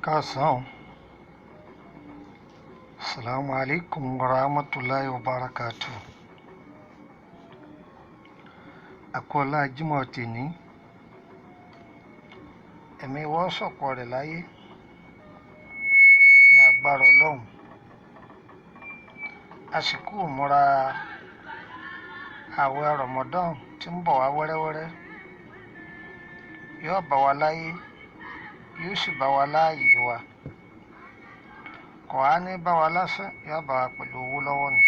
Káàsán o. Assalamu alaikum wa rahmatulahi wa barakatu. Àkọọ́lá Jímọ̀ tèní. Ẹ̀mí wọ́n sọ̀pọ̀ rẹ̀ láyé ní agbára Ọlọ́run. A sì kú ìmúra ààwẹ̀ Ramadan tí ń bọ̀ wá wẹ́rẹ́wẹ́rẹ́. Yóò bá wa láyé, yóò sì bá wa láàyè wa. Kò á ní bá wa lásán, yóò bá wa pẹ̀lú owó lọ́wọ́ ni.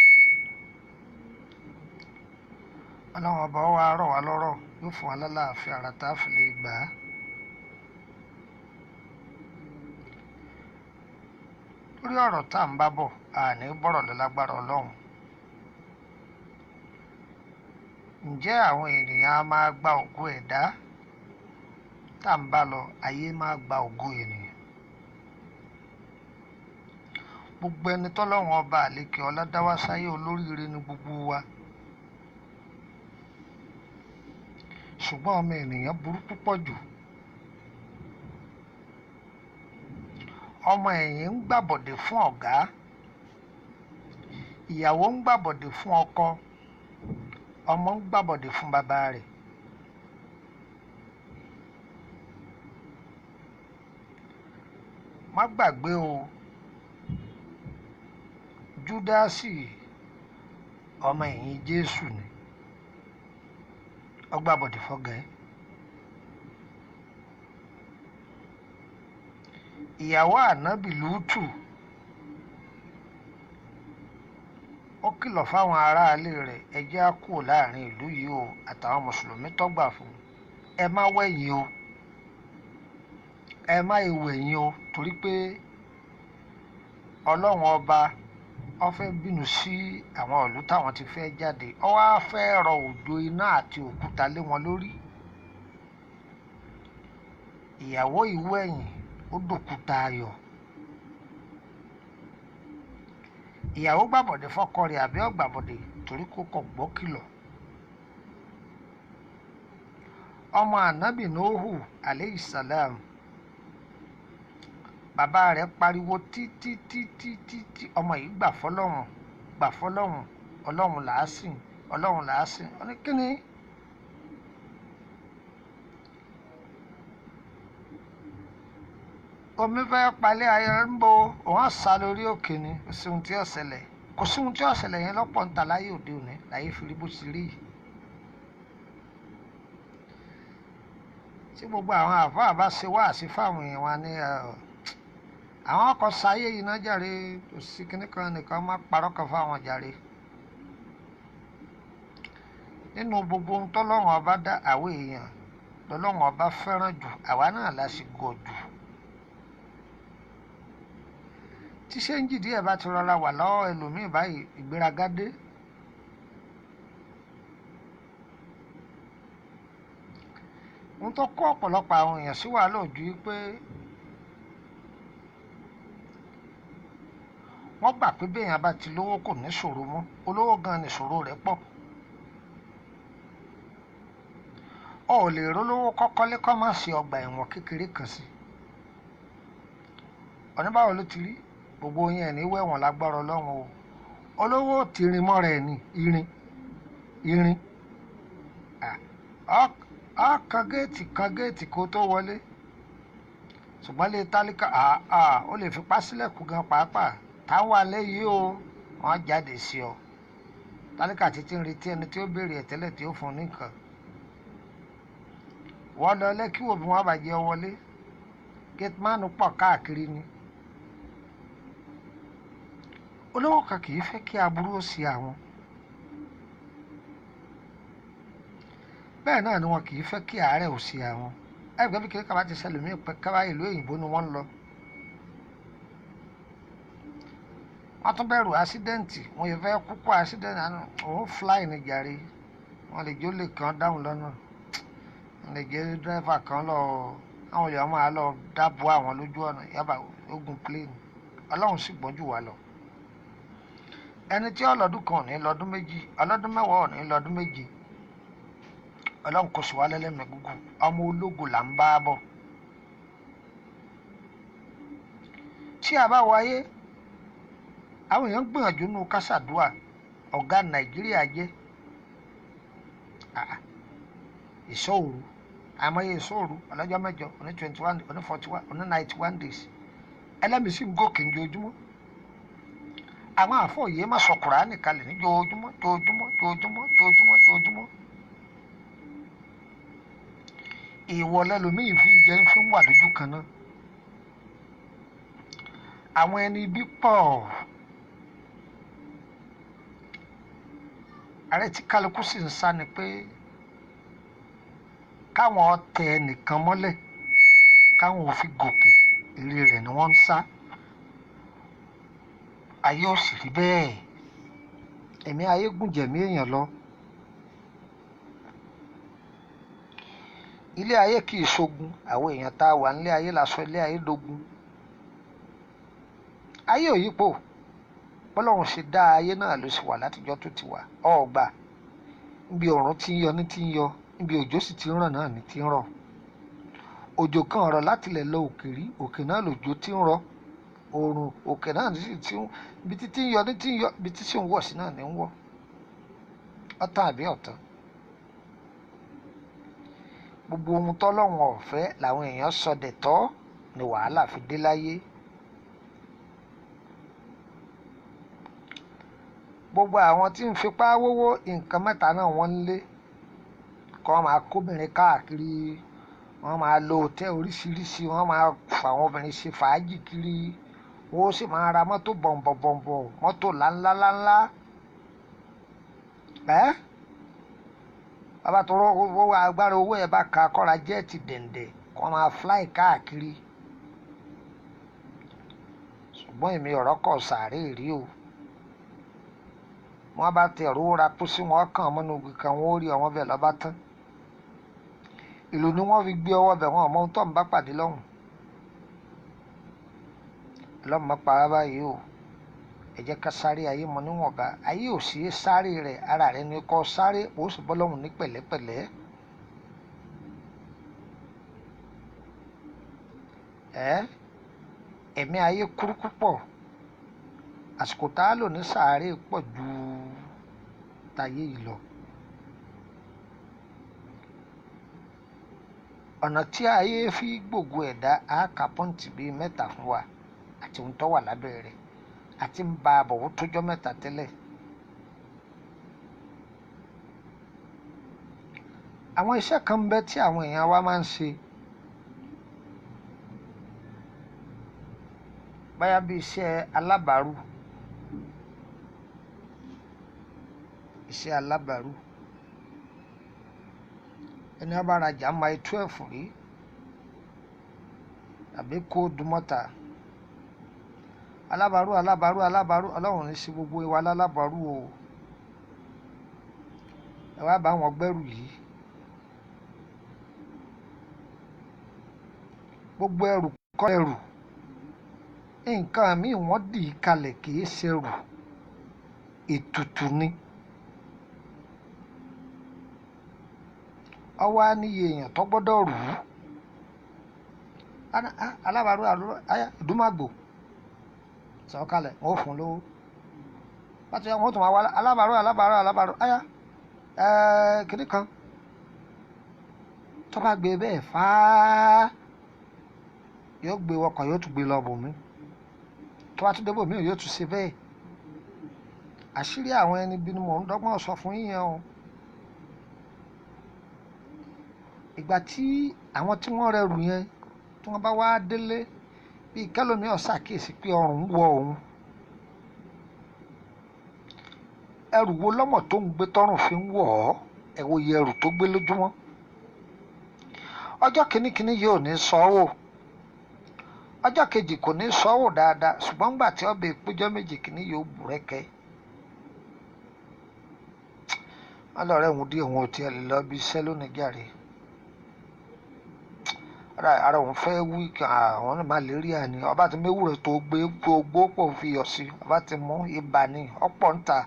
Ọlọ́run ọba wa rọ̀ wá lọ́rọ̀, yóò fún wa lálàáfíà ara tá a fi lè gbà á. Lórí ọ̀rọ̀ tá à ń bá bọ̀, a ní bọ̀rọ̀ lọ lágbára Ọlọ́run. Ǹjẹ́ àwọn ènìyàn á máa gba ògo ẹ̀dá tá à ń bá lọ, ayé máa gba ògo ènìyàn. Gbogbo ẹni tọ́lọ́run ọba àlékè ọlá dá wá sáyé olóríire ni gbogbo wa. Ṣùgbọ́n ọmọ ènìyàn burú púpọ̀ jù. Ọmọ ẹ̀yìn ń gbàbọ̀dè fún ọ̀gá, ìyàwó ń gbàbọ̀dè fún ọkọ, ọmọ ń gbàbọ̀dè fún bàbá rẹ̀. Má gbàgbé o, Júdásì ọmọ ẹ̀yìn Jésù ni, ó gbàbọ̀dè fọ́gá ẹ̀. Ìyàwó ànábì Lútù ó kìlọ̀ fáwọn aráalé rẹ̀, ẹ jẹ́ á kúrò láàrin ìlú yìí o, àtàwọn mùsùlùmí tó gbà fún un, ẹ má wẹ̀yìn o, ẹ má wẹ̀yìn o, torí pé Ọlọ́run ọba ó fẹ́ bínú sí àwọn ìlú táwọn ti fẹ́ jáde, ó wá fẹ́ rọ òjò iná àti òkúta lé wọn lórí. Ìyàwó ìwẹ̀yìn ó dòkúta ayọ̀. Ìyàwó gbàbọ̀dè fọ́kọ rẹ̀ àbí ó gbàbọ̀dè torí kò kọ̀ gbọ́ kìlọ̀. Ọmọ ànábì Nóhù aleyhi salam, bàbá rẹ̀ pariwo títí títí títí, ọmọ yìí gbà fọlọ́run, gbà fọlọ́run, Ọlọ́run làá sìn, Ọlọ́run làá sìn. Ó ní kíni? Omi fẹ́ palẹ̀ ayé ń bo, òun á sá lórí òkè ni, kò sí ohun tí ó ṣẹlẹ̀, kò sí ohun tí ó ṣẹlẹ̀ yẹn lọ́pọ̀ ń ta láyé òde òní, láyé fi rí bó ti rí yìí. Tí gbogbo àwọn àfáà bá ṣe wáàsí fáwọn èèyàn wa ní àwọn ọkọ̀ sáyé yìí náà jàre, kò sí kíní kan nìkan má parọ́ kan fáwọn jàre. Nínú gbogbo ohun tọ́lọ́run ọba dá àwọn èèyàn, lọ́lọ́run ọba fẹ́ràn jù, àwa náà la sì gọ̀ jù. Tí ṣéǹjì díẹ̀ bá ti rọra wà lọ́wọ́ ẹlòmíì báyìí, ìgbéraga dé. Ohun tó kó ọ̀pọ̀lọpọ̀ àwọn èèyàn sí wàhálà ojú pé wọ́n gbà pé béèyàn bá ti lówó kò ní ṣòro mọ́, olówó gan ni ìṣòro rẹ̀ pọ̀. O ò lè rólówó kọ́kọ́lé kọ́ má ṣe ọgbà ẹ̀wọ̀n kékeré kan sí. Ọ̀ní báwo ló ti rí? Gbogbo yín ẹ̀ ní wẹ̀wọ̀n lágbára Ọlọ́run o. Olówó ti rin mọ́ra ẹ̀ ní irin, irin. Á kan géètì, kan géètì kó tó wọlé. Ṣùgbọ́n lè tálíkà, ó lè fipá sílẹ̀kùn gan pàápàá. Táwọn alẹ́ yìí o, wọ́n á jáde sí ọ. Tálíkà títí ń retí ẹni tí ó béèrè ẹ̀ tẹ́lẹ̀ tí ó fún un ní nǹkan. Wọ́n lọ lẹ́kí wò bí wọ́n bá jẹ́ wọlé. Gateman pọ̀ káàkiri ni. Olówó kan kì í fẹ́ kí aburú ó ṣe àwọn. Bẹ́ẹ̀ náà ni wọn kì í fẹ́ kí àárẹ̀ ó ṣe àwọn. Ẹgbẹ́ bí kíríkà bá ti ṣẹlẹ̀ mí pẹ́ káwá ìlú òyìnbó ni wọ́n ń lọ. Wọ́n tún bẹ̀rù ásídẹ́ǹtì, wọ́n yóò fẹ́ kúkú ásídẹ́ǹtì àná, òun fly ní jàre. Wọ́n lè jó lè kàn dáhùn lọ́nà. Wọ́n lè jẹ́ dírẹ́fà kan lọ, àwọn èèyàn máa lọ dáàbò àwọn lójú ọ̀nà yaba ogun plane. Ọlọ́run sì gbọ́n jù wá lọ. Ẹni tí ọlọ́dún kan ò ní lọ́dún méjì, ọlọ́dún mẹ́wàá ò ní lọ́dún méje. Ọlọ́run kò sì wá lẹ́lẹ́mìí gúngùn, ọmọ ológo là ń bá bọ̀. Tí a bá wáyé, àwọn èèyàn ń gbìyànjú nínú kásàdúà. Ọ̀gá Nàìjíríà jẹ́ ìṣọ́ òru, àmọye ìṣọ́ òru ọlọ́jọ́ 8, oní 21, oní 41, oní 91 days. Ẹlẹ́mìí sì ń gòkè ní ojoojúmọ́. Àwọn àfọ̀yé má sọ Kùránì kalẹ̀ ní joojúmọ́ joojúmọ́ joojúmọ́ joojúmọ́ joojúmọ́. Ìwọ lẹ́lòmíì fi ń jẹ, fi ń wà lójú kan náà. Àwọn ẹni ibi pọ̀. Ààrẹ tí kálukú sì ń sá ni pé káwọn tẹ ẹnìkan mọ́lẹ̀, káwọn ò fi gòkè. Eré rẹ̀ ni wọ́n ń sá. Ayé ò sì rí bẹ́ẹ̀. Ẹ̀mí ayé gùn jẹ̀mí èèyàn lọ. Ilé ayé kì í ṣogun. Àwọn èèyàn tá a wà nílé ayé la sọ ilé ayé dogun. Ayé ò yípo. Bọ́lọ́run ṣe dá ayé náà ló sì wà látijọ́ tó ti wà. Ọ̀gbà níbi ọ̀run ti ń yọ ní ti ń yọ, níbi òjò sì ti ń rọ̀ náà ní ti ń rọ̀. Òjò kan ọ̀rọ̀ látilẹ̀ lọ òkè rí, òkè náà lòjò ti ń rọ̀. Òòrùn òkè náà sì ti ń, ibi títí ń yọ ní ti ń yọ, ibi tí sì ń wọ̀ sí náà ní ń wọ̀. Ọ̀tàn àbí ọ̀tàn. Gbogbo ohun tọ́lọ́run ọ̀fẹ́ làwọn èèyàn sọ dẹ̀tọ́ ni wàhálà fi dé láyé. Gbogbo àwọn tí ń fipá wówó, nǹkan mẹ́ta náà wọ́n ń lé. Kọ́ máa kóbìnrin káàkiri, wọ́n máa lo hòtẹ́ẹ̀lì oríṣiríṣi, wọ́n máa fà àwọn obìnrin ṣe fàájì kiri, wọ́n ó sì máa ra mọ́tò bọ̀m̀bọ̀m̀bọ̀, mọ́tò láńláńláńlá. Ẹ́ bàbá tó rọ owó, agbára owó ẹ̀ bá ka kọ́ra jẹ́ẹ̀tì dẹ̀ǹdẹ̀, kọ́ máa fly káàkiri. Ṣùgbọ́n èmi ọ̀rọ̀ kọ̀ sàárè rí o. Wọ́n bá tẹ ẹ̀rọ ra kú sí wọn kàn mọ́nú igi kan, wọ́n ó rí ọmọ bẹ́ẹ̀ lọ́ba tán. Ìlú ni wọ́n fi gbé ọwọ́ bẹ̀, wọ́n ọmọ ohun tó ń bá pàdé lọ́hùn. Ọlọ́run má pa wá báyìí o. Ẹ jẹ́ ká sáré ayé mọ níwọ̀nba. Ayé ò sí sáré rẹ̀, ara rẹ̀ ni kó sáré, ó sì bọ́ lọ́hùn ní pẹ̀lẹ́pẹ̀lẹ́. Ẹ́ ẹ̀mí ayé kúrú púpọ̀. Àsìkò tá a lò ní sàárè pọ̀ ju tayé yìí lọ. Ọ̀nà tí ayé fi gbògo ẹ̀dá á ka pọ́ǹtì bíi 3 fún wa àti ohun tó wà lábẹ́ rẹ̀ àti ń ba àbọ̀wọ́ tójọ́ 3 tẹ́lẹ̀. Àwọn iṣẹ́ kan ń bẹ tí àwọn èèyàn wa máa ń ṣe. Báyá bí iṣẹ́ alábàárù. Iṣẹ́ alábàárù. Ẹni a bá rajà Mile 12 rí tàbí kó Dùmọ̀tà. Alábàárù, alábàárù, alábàárù, Ọlọ́run ní sí gbogbo wa lálábàárù o. Ẹ wá bá wọn gbẹ́rù yìí. Gbogbo ẹrù kọ́ ẹrù. Nǹkan míì wọ́n dì í kalẹ̀ kì í ṣerù. Ètùtù ni. Ọwọ́ á níye èèyàn tó gbọ́dọ̀ rù ú. Alábàárù, àyà ìdúmàgbò. Sọ̀kalẹ̀, wọ́n ó fún un lówó. Bátúyà wọ́n tún máa wá alábàárù, alábàárù, alábàárù, àyà kìnnì kan. Tó bá gbé bẹ́ẹ̀ fáá, yóò gbé wọkọ̀, yóò tún gbé lọ bòmí. Tó bá tún dé bòmí, yóò tún ṣe bẹ́ẹ̀. Àṣírí àwọn ẹni bí ni mò ń dọ́gbọ́n sọ fún yín yẹn o. Ìgbà tí àwọn tí wọ́n rẹrù yẹn, tí wọ́n bá wá délé, bí kẹ́lòmíì ó ṣàkíyèsí pé ọrùn ń wọ òun. Ẹrù wo lọ́mọ̀ tó ń gbé tọ́rùn fi ń wọ̀ ọ́? Ẹ wo iye ẹrù tó gbé lójúmọ́. Ọjọ́ kìíní yóò ní sọ ọ́ wò. Ọjọ́ kejì kò ní sọ ọ́ wò dáadáa, ṣùgbọ́n nígbà tí ọbẹ̀ ìpéjọ́ méjì kìíní yóò búrẹ́kẹ́. Wọ́n lọ́rẹ́ òun dí òun ò tiẹ̀ lè lọ ibi iṣẹ́ lónìí jàre. Ara òun fẹ́ wí àwọn malaria ni. Ọba ti méwúrẹ́ tó gbé gbogbo pò fi yọ̀ sí. Ọba ti mú ibà ni ọ̀pọ̀ ń ta.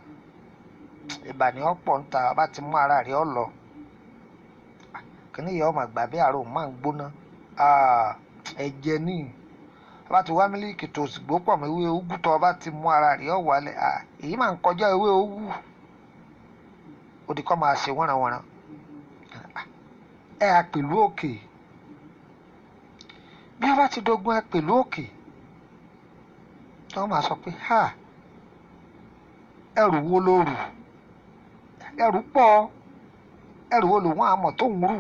Ibà ni ọ̀pọ̀ ń ta. Ọba ti mú ara rẹ̀ ọ lọ. Kìíní yẹn ọmọ àgbà bí àrùn máa ń gbóná. Ẹ̀jẹ̀ ni. Bá ti wá mílíìkì tó sì gbó pọ̀ mọ́ ewé úgú, tó bá ti mú, ara rẹ̀ ọ̀ wálẹ̀. Èyí máa ń kọjá ewé úgú, ó di kọ́ máa ṣe wọ́nranwọ̀nran. Ẹ à pẹ̀lú òkè bí a bá ti dogun ẹ pẹ̀lú òkè, tí wọ́n máa sọ pé, "Ha, ẹrù wo ló rù? Ẹrù pọ̀. Ẹrù wo lòun àmọ̀ tó ń rù?"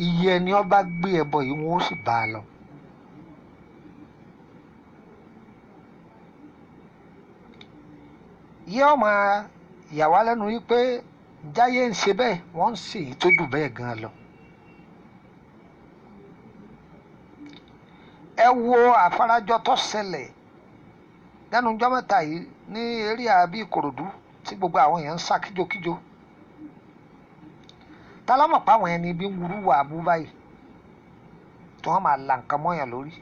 Iye ẹni ọba gbé ẹbọ yìí, wọn ó sì bá a lọ. Yóò máa yà wá lẹ́nu wípé jáyé ń ṣe bẹ́ẹ̀, wọ́n ń ṣe èyí tó jù bẹ́ẹ̀ gan-an lọ. Ẹ wo àfarajọ tó ṣẹlẹ̀ lẹ́nu ọjọ́ mẹ́ta yìí ní area bíi Ìkòròdú, tí gbogbo àwọn èèyàn ń sá kíjokíjo. Ta ló mọ̀ pé àwọn ẹni bí ń wúrú wà bú báyìí tí wọ́n máa la nǹkan mọ́yàn lórí?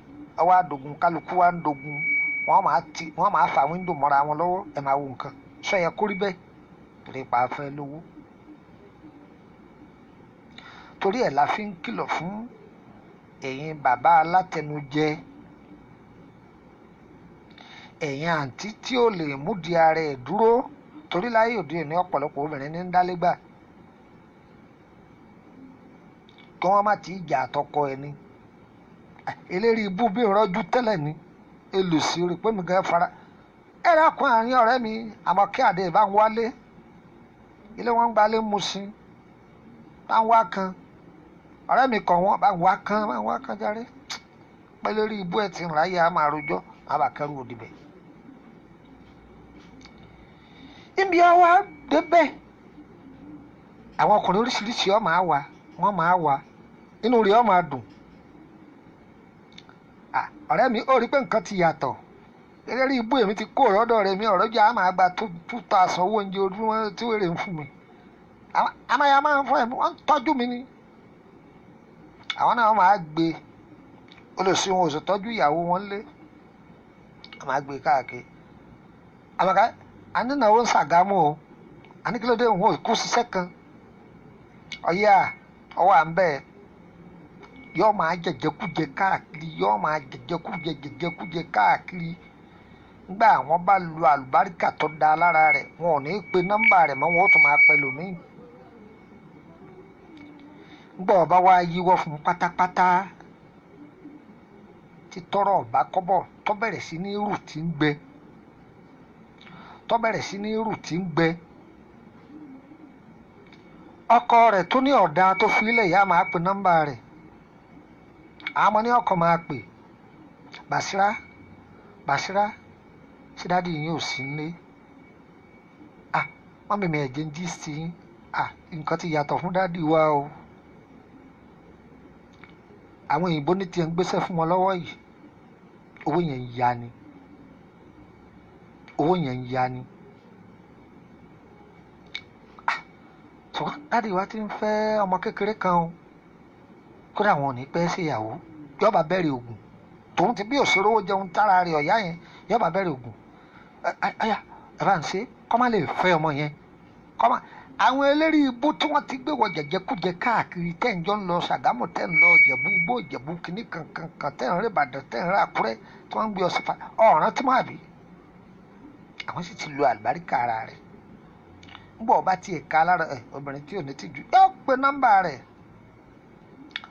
Ọwọ́ àdògùn, kálukú wa ń dogun, wọ́n máa ti, wọ́n máa fa wíńdò mọ́ra wọn lọ́wọ́. Ẹ máa wo nǹkan sọ yẹ kó rí bẹ́ẹ̀, torí pa afẹ́ lówó. Torí ẹ̀ la fi ń kìlọ̀ fún ẹ̀yin bàbá alátẹnujẹ, ẹ̀yin àǹtí tí ò lè múdi ara ẹ̀ dúró, torí láyé òde òní, ọ̀pọ̀lọpọ̀ obìnrin ní ń dálégbà kí wọ́n má ti jà àtọkọ ẹni. Eléri ibú bí ìrọ́jú tẹ́lẹ̀ ni elùsí rí pé mi gan fara ẹ dákun. Àárín ọ̀rẹ́ mi àmọ́ kí àdé bá ń wálé ilé wọn ń gbalé Mùṣín, bá ń wá kan ọ̀rẹ́ mi kàn, wọ́n bá ń wá kan, bá ń wá kan járe pẹ̀lú eré ibú ẹ̀ tí ń ráyè á máa rojọ́, má bàa kẹ́rù òdìbẹ̀. Ibi àwa débẹ̀, àwọn ọkùnrin oríṣiríṣi ọ̀ máa wà, wọ́n máa wà, inú rẹ̀ ọ̀ máa dùn. Ọ̀rẹ́ mi, ó rí pé nǹkan ti yàtọ̀. Eléré ibú, èmi ti kó ọ̀rọ̀dọ̀ rẹ̀ mi ọ̀rọ̀ jẹ́ àmà àgbà 2000 owó oúnjẹ ojúmọ́ tí wèrè ń fún mi. Àmàyà máa ń fún ẹ̀, wọ́n ń tọ́jú mi ni. Àwọn náà máa gbé olùsí wọn ò sì tọ́jú ìyàwó wọn lé, wọ́n máa gbé káàkiri. Àmàkà anínáwó ń Ṣàgámù o, àníkílódé òun ò kú ṣiṣẹ́ kan ọ̀yà ọwọ́ à ń bẹ́ẹ̀, yóò máa jẹjẹkújẹ káàkiri, yóò máa jẹjẹkújẹ jẹjẹkújẹ káàkiri. Nígbà àwọn bá lu àlùbáríkà tó da lára rẹ̀, wọn ò ní pe nọ́mbà rẹ̀ mọ́, wọn ó tún máa pẹ́ lòmíì. Nígbà ọba wa yíwọ́ fún pátápátá, tí tọrọ ọba kọ́bọ̀ tó bẹ̀rẹ̀ sí ní rù tí ń gbẹ, tó bẹ̀rẹ̀ sí ní rù tí ń gbẹ, ọkọ rẹ̀ tó ní ọ̀dà tó fi ilẹ̀ yá máa pe nọ́mbà rẹ̀. Àwọn ọmọ ní ọkọ máa pè, "Bàṣírá, Bàṣírá, ṣé daddy yín ò sí nílé? Ah, mummy mi, ẹ̀jẹ̀ ń jí sí yín. Ah, nǹkan ti yàtọ̀ fún daddy wa o. Àwọn òyìnbó ní tiẹ̀ ń gbéṣẹ́ fún wọn lọ́wọ́ yìí, owó yẹn ń ya ni, owó yẹn ń ya ni. Ah, ṣùgbọ́n daddy wa ti ń fẹ́ ọmọ kékeré kan o, kódà wọn ò ní pẹ́ sí ìyàwó." Yọba bẹ̀rẹ̀ ògùn tòun ti bí òṣèré owó jẹun tára rẹ̀ ọ̀yá yẹn, yọba bẹ̀rẹ̀ ògùn. Ọ̀yà ẹ bá ń ṣe kọ́ má lè fẹ́ ọmọ yẹn, kọ́ má. Àwọn eléré ibú tí wọ́n ti gbé wọ jẹ̀jẹ̀kújẹ káàkiri, tẹ́ ń jọ ń lọ Ṣàgámù, tẹ́ ń lọ Ìjẹ̀bú Igbó, Ìjẹ̀bú kìíní kankan, tẹ́ ń rí Ìbàdàn, tẹ́ ń rí Àkúrẹ́, tí wọ́n ń gbé ọsẹ fa ọ̀ràn tí máa bí, àwọn sì ti lo àlùbáríkà ara rẹ̀. Ńgbọ́ ọba tí ẹ̀ka lára ẹ̀, obìnrin tí ò ní tìjú yóò pe nọ́mbà rẹ̀.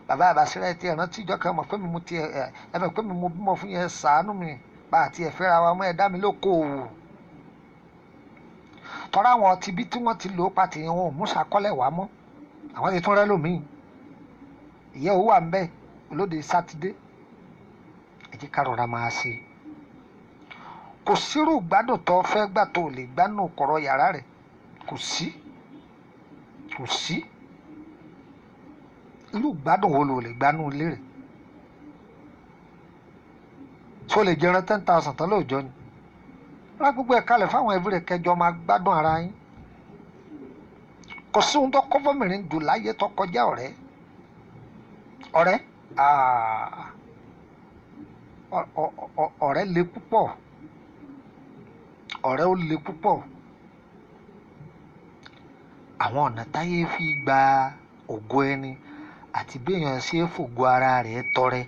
"Bàbá àbàṣírẹ́, ti ẹ̀ràn tíjọ́ kan mọ̀ pé mi mo ti ẹ̀ ẹ̀ mọ̀ pé mi mo bímọ fún yẹn, ṣàánú mi, bá àti ẹ̀ fẹ́ra wa mọ́, ẹ̀ dá mi lóko òwò." Tọ́ra àwọn ti bí tí wọ́n ti lò ó pàtì yẹn, wọn ò mú sàkọ́lẹ̀ wá mọ́, àwọn ti tún rẹ́ lómìn. Ìyẹ́ owó wà ń bẹ̀ olóde Sátidé. Ẹ jẹ́ ká rọra máa ṣe. Kò sírú gbádùn tó fẹ́ gbà tó lè gbádùn kọ̀rọ̀ yàrá rẹ̀, kò sí, kò sí irú gbádùn wo ló lè gbádùn ilé rẹ̀ tó lè jẹran 10,000 tán lóòjọ́ ni. Rà gbogbo ẹ̀ kalẹ̀ fáwọn ẹbí rẹ̀, kẹjọ máa gbádùn ara yín. Kò sí ohun tó kọ́ fọ́mìnrin dùn láyé tó kọjá ọ̀rẹ́. Ọ̀rẹ́, ọ̀rẹ́ le púpọ̀, ọ̀rẹ́ ó le púpọ̀. Àwọn ọ̀nà táyé fi gba ògo ẹni Àti bí èèyàn ṣe é fògo ara rẹ̀ tọrẹ,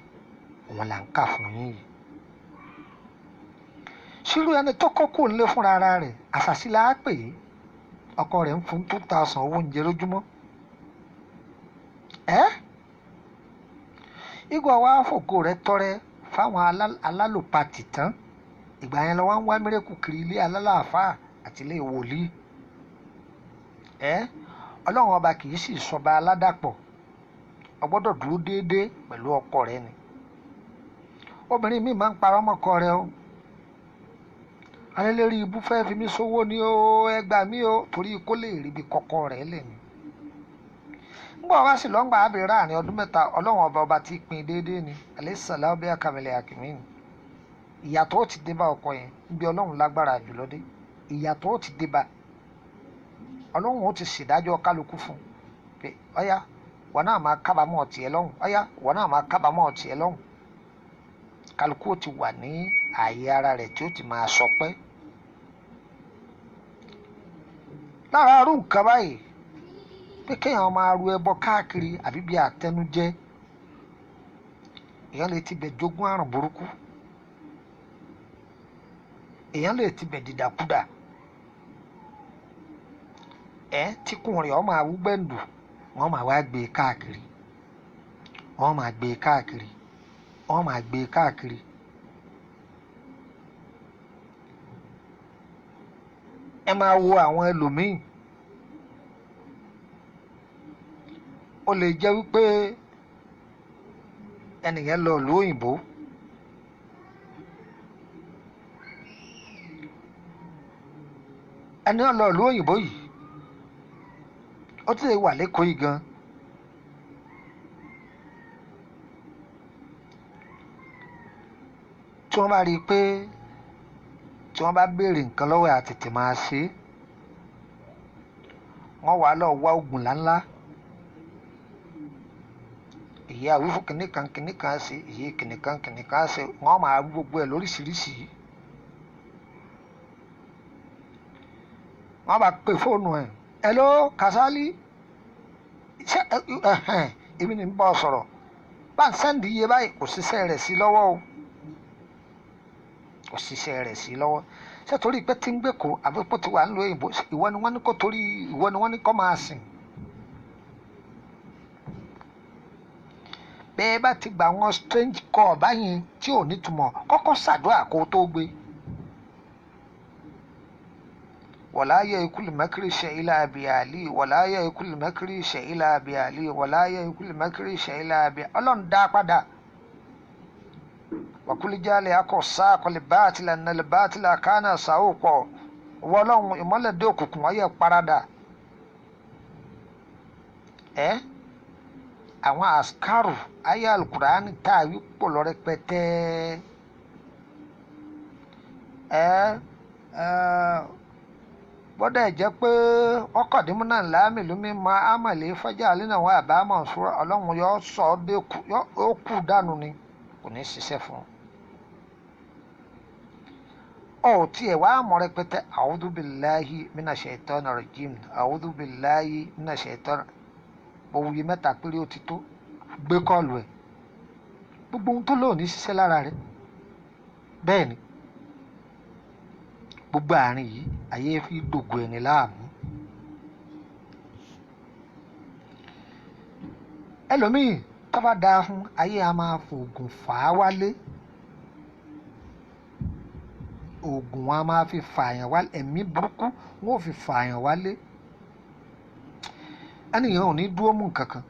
òun là ń kà fún yín yìí. Ṣírú ẹni tó kọ́ kò ń lé fúnra ara rẹ̀, àṣàṣì la á pè é. Ọkọ rẹ̀ ń fún 2000 owó oúnjẹ lójúmọ́. Ẹ́ ìgbà wa fògo rẹ̀ tọrẹ fáwọn alálòpatì tán, ìgbà yẹn lọ wá ń wá mírèkù kiri ilé alálàáfáà àti ilé wòlíì. Ẹ́ Ọlọ́run ọba kì í sì sọba aládàpọ̀, o gbọ́dọ̀ dúró déédéé pẹ̀lú ọkọ rẹ ni. Obìnrin mi máa ń parọ́ mọ́kọ rẹ o. Alẹ́lẹ́rí ibú fẹ́ fi mí sówó ni o, ẹ gbà mí o, torí kó lè ríbi kọ́kọ́ rẹ̀ lẹ̀ ni. Ńgbà wá sí lọ́ngbà ábìrì láàrin ọdún 3, Ọlọ́run ọba ọba ti pín déédéé ni. Alẹ́ sàlá ọbẹ̀ àkàmìlẹ̀ àkìmí ni. Ìyàtọ̀ ó ti dé bá ọkọ yẹn, níbi Ọlọ́run lágbára jùlọ dé. Ìyàtọ̀ ó ti dé bá. Ọlọ́run ó ti ṣèdájọ́ kálukú fún un pé ọ̀yá wọn náà máa kábàámọ̀ tiẹ̀ lọ́hùn, ọ̀yá wọn náà máa kábàámọ̀ tiẹ̀ lọ́hùn. Kálukú ó ti wà ní ààyè ara rẹ̀ tí ó ti máa sọpẹ́. Lára arú nǹkan báyìí pé kéèyàn máa ru ẹbọ káàkiri àbí bí àtẹnujẹ, èèyàn lè ti bẹ̀ jogún àrùn burúkú, èèyàn lè ti bẹ̀ dìdàkudà, ẹ tíkùn rẹ̀ ọ máa wúgbẹ́ǹdù, wọ́n máa wá gbé e káàkiri, wọ́n máa gbé e káàkiri, wọ́n máa gbé e káàkiri. Ẹ máa wo àwọn ẹlòmíì, ó lè jẹ́ wípé ẹnìyẹn lọ ìlú òyìnbó, ẹni náà lọ ìlú òyìnbó yìí, ó ti lè wà lẹ́kọ̀ọ́ yìí gan. Tí wọ́n bá rí i pé tí wọ́n bá béèrè nǹkan lọ́wọ́ ẹ̀ àtètè máa ṣe é, wọ́n wàá lọ wá oògùn ńláńlá, èyí àwífún kìnnìkan kìnnìkan ṣe, èyí kìnnìkan kìnnìkan ṣe, wọ́n máa wí gbogbo ẹ̀ lóríṣiríṣi. Wọ́n bá pe fóònù ẹ̀, hello Kasali, ṣé ẹ̀hẹ̀n èmi ni ń bá ọ sọ̀rọ̀, bá ń sẹ́ndì iye báyìí, kò ṣiṣẹ́ rẹ̀ sí lọ́wọ́ o, kò ṣiṣẹ́ rẹ̀ sí lọ́wọ́. Ṣé torí pé tí ń gbé kó àbí pé tí wà ń lo òyìnbó, ìwọ ni wọ́n ní kó torí ìwọ ni wọ́n ní kó máa sìn. Bẹ́ẹ̀ bá ti gba àwọn strange call báyìí tí ò nítumọ̀, kọ́kọ́ ṣàdúrà kó o tó gbé. Wala yakul makri sha'ila abi ali, wala yakul makri sha'ila abi ali, wala yakul makri sha'ila abi. Ọlọ́run dá padà. Wàkúlíjálẹ̀ akọ̀ sáà kọlẹ̀ báàtìlà nàlẹ̀ báàtìlà kánà sàópọ̀. Wọ́n ọlọ́run ìmọ́lẹ̀ dé òkùnkùn ọyẹ parada. Ẹ́ àwọn àṣkárù ayé alukurani tá a wí pọ̀ lọ rẹpẹtẹ. Ẹ́ ẹ́ bọ́dẹ̀ jẹ́ pé ọkọ̀dínmú náà láàmì lómi ma ámàlẹ́ fájà alẹ́ wà bá mọ̀ sọ́rọ̀ ọlọ́run yóò sọ ọ́ dé kú yóò kú dànù ni kò ní ṣiṣẹ́ fún un. Ọ̀ tiẹ̀ wá mọ̀ rẹpẹtẹ, a'udhu billahi minash shaitani rajim, a'udhu billahi minash shaitani, òwúyẹ mẹ́ta péré ó ti tó, gbé kọ́ọ̀lù ẹ̀, gbogbo ohun tó lò ní ṣiṣẹ́ lára rẹ̀. Bẹ́ẹ̀ ni gbogbo àárín yìí ayé fi dògò ẹni láàmú. Ẹlòmíì tó bá dáa fún ayé a máa fòògùn fà á wálé, oògùn wọn a máa fi fààyàn wálé, ẹ̀mí burúkú wọn ò fi fààyàn wálé. Ẹnìyàn ò ní dúró mú nǹkan kan,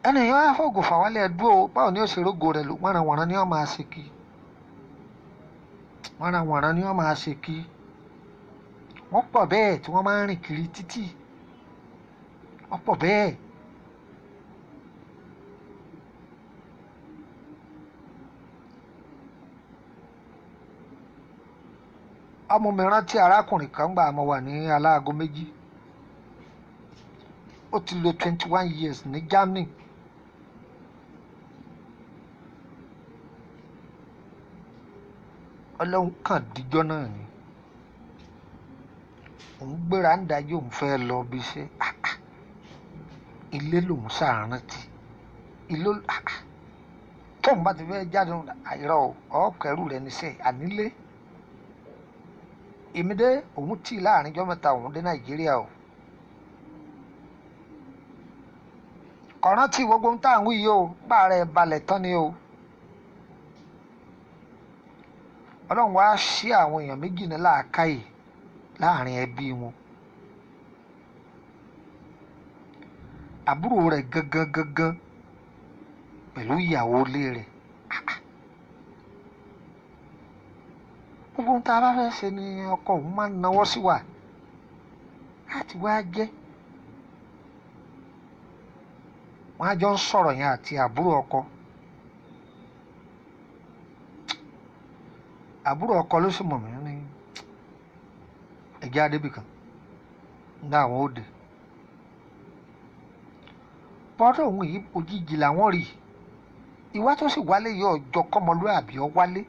ẹnìyàn á fòògùn fà wálé ẹ dúró, báwo ni ó ṣe rógo rẹ̀ lò, wọ́nranwọ̀nran ni wọ́n máa ṣe kí, wọ́nranwọ̀nran ni wọ́n máa ṣe kí. Wọ́n pọ̀ bẹ́ẹ̀ tí wọ́n máa ń rìn kiri títì, wọ́n pọ̀ bẹ́ẹ̀. Ọmọ mi rántí arákùnrin kan gbà mo wà ní aláago méjì, ó ti lò 21 years ní Germany. Ọlọ́run kàn díjọ́ náà ni òun gbéra ń dájú, òun fẹ́ lọ bí iṣẹ́. Ilé lòun ṣàrántí ilé tóun bá ti fẹ́ jáde àìrọ̀ ọ̀kẹ́rù rẹ̀ níṣẹ́ ànílé. Èmi dé òun tì láàrin ijọ́ mẹ́ta òun dé Nàìjíríà o. Kọ̀rántì gbogbo ń tà ń wí yìí o, bá rẹ̀ balẹ̀ tán ni o. Ọlọ́run wá sí àwọn èèyàn méjì ní làákàyè láàrin ẹbí wọn. Àbúrò rẹ̀ gangan gangan pẹ̀lú ìyàwó ilé rẹ̀. Gbogbo ohun tá a bá fẹ́ ṣe ni ọkọ òun máa ń nawọ́ sí wa láti wá jẹ́. Wọ́n á jọ ń sọ̀rọ̀ yẹn àti àbúrò ọkọ. Àbúrò ọkọ ló sì mọ̀ mí ní ẹ̀jẹ̀ adébìkan ní àwọn òde. Bọ́dọ̀ òun yìí òjijì làwọn rí. Ìwà tó sì wálé yìí ọjọ́ kọ́mọlúàbí ọ wálé.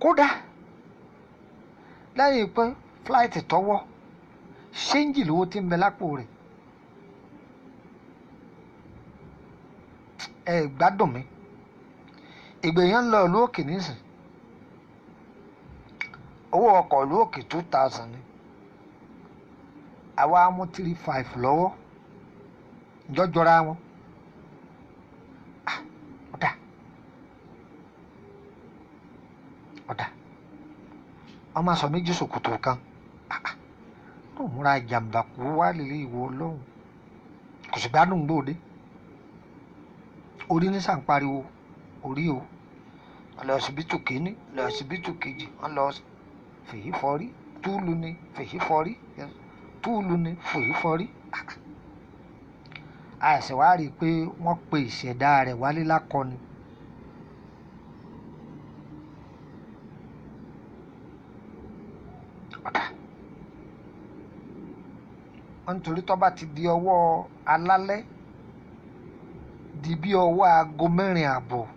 Kódà lẹ́yìn pé fúláìtì tọwọ́ ṣéǹjì lówó tí ń bẹ lápò rẹ̀. Ẹ gbádùn mi. Ìgbèyàn ń lọ ìlú òkè nísìn. Owó ọkọ̀ ìlú òkè 2000 ni. Àwa mú 3,500 lọ́wọ́. Jọjọra wọn. Ọ̀dà. Ọ̀dà. Wọ́n máa sọ méjì ṣòkòtò kan. Ló múra jàǹbá kú wá lè ìwọ ọlọ́run. Kò sì gbádùn gbòde. Orí ní sàn pariwo. Orí o. Wọ́n lọ síbítù kínní, lọ síbítù kejì, wọ́n lọ fèyí fọrí, túlù ni fèyí fọrí, túlù ni fèyí fọrí. Àìsàn wá rí i pé wọ́n pe ìṣẹ̀dá rẹ̀ wálé lákọni. Ọ̀dà. Wọ́n nítorí tó bá ti di ọwọ́ alálẹ́ di bí ọwọ́ aago 4:30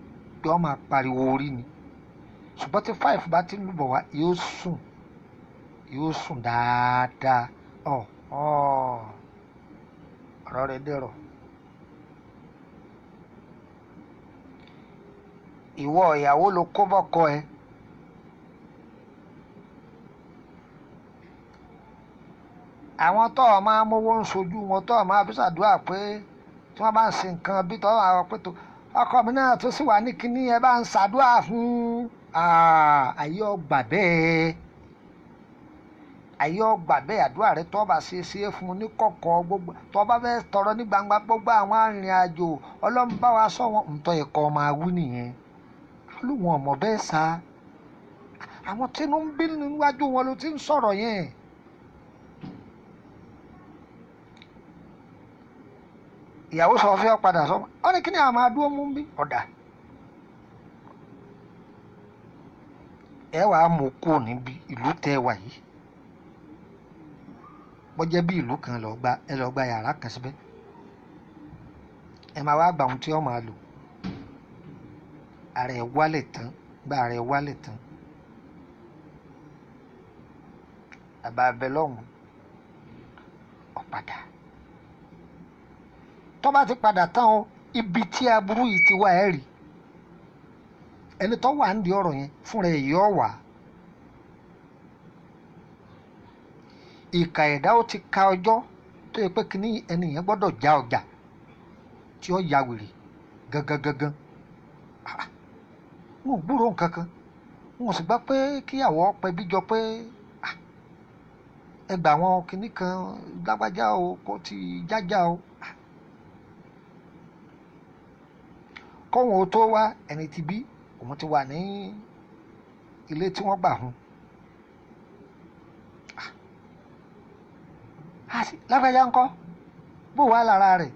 pé wọ́n máa pariwo orí ni. Ṣùgbọ́n tí 5 bá ti ń lùbọ̀ wá, yóò sùn dáadáa. Ọ̀rọ̀ rẹ̀ dẹ̀rọ̀. Ìwọ ìyàwó ló kó bọ́kọ ẹ. Àwọn tó o máa mówó ń sojú wọn, tó o máa fi ṣàdúrà pé tí wọ́n bá ń ṣe nǹkan bí tó àwọn pé tó ọkọ mi náà tó sì wà ní kinní ẹ bá ń ṣàdúrà fún ayé ọgbà bẹ́ẹ̀. Ayé ọgbà bẹ́ẹ̀ àdúrà rẹ tó bá ṣe ṣe é fún un ní kọ̀kọ̀ gbogbo tó bá fẹ́ tọrọ ní gbangba gbogbo àwọn arìnrìn àjò Ọlọ́run bá wa sọ wọn ntọ́ ẹ̀kọ́ máa wí nìyẹn. Olúwọn ọmọ bẹ́ẹ̀ sá. Àwọn tínú ń bí níwájú wọn ló ti ń sọ̀rọ̀ yẹn. Ìyàwó sọ fẹ́ padà sọ ọ ní kí ni àwọn adúró mú bí ọ̀dà. Ẹ wàá mú kó níbi ìlú tẹ wà yìí. Bọ́jẹ́ bí ìlú kan lọ gba ẹ lọ gba yàrá kan síbẹ̀. Ẹ máa wá gba ohun tí ó máa lò. Ara ẹ̀ wálẹ̀ tán, gba ara ẹ̀ wálẹ̀ tán. Bàbá abẹ lọ́hùn ọ̀padà. Tó bá ti padà tán o, ibi tí aburú yìí ti wá ẹ rí. Ẹni tó wà nídìí ọ̀rọ̀ yẹn fúnra ẹ̀ yọ wá. Ìkà ẹ̀dá ó ti ka ọjọ́ tó yẹ pé kíní ẹni yẹn gbọ́dọ̀ já ọjà tí ó ya wèrè gangan gangan. Wọn ò gbúròó nǹkan kan. Wọn ò sì gbọ́ pé kíyàwó ọpẹ bíjọ pé ẹ gbà wọn kíní kan lágbájá o kó ti jájá o. Kóhun ó tó wá ẹni tí bí òun ti wà ní ilé tí wọ́n gbà hun. Lágbájá ńkọ́ bó wà lára rẹ̀.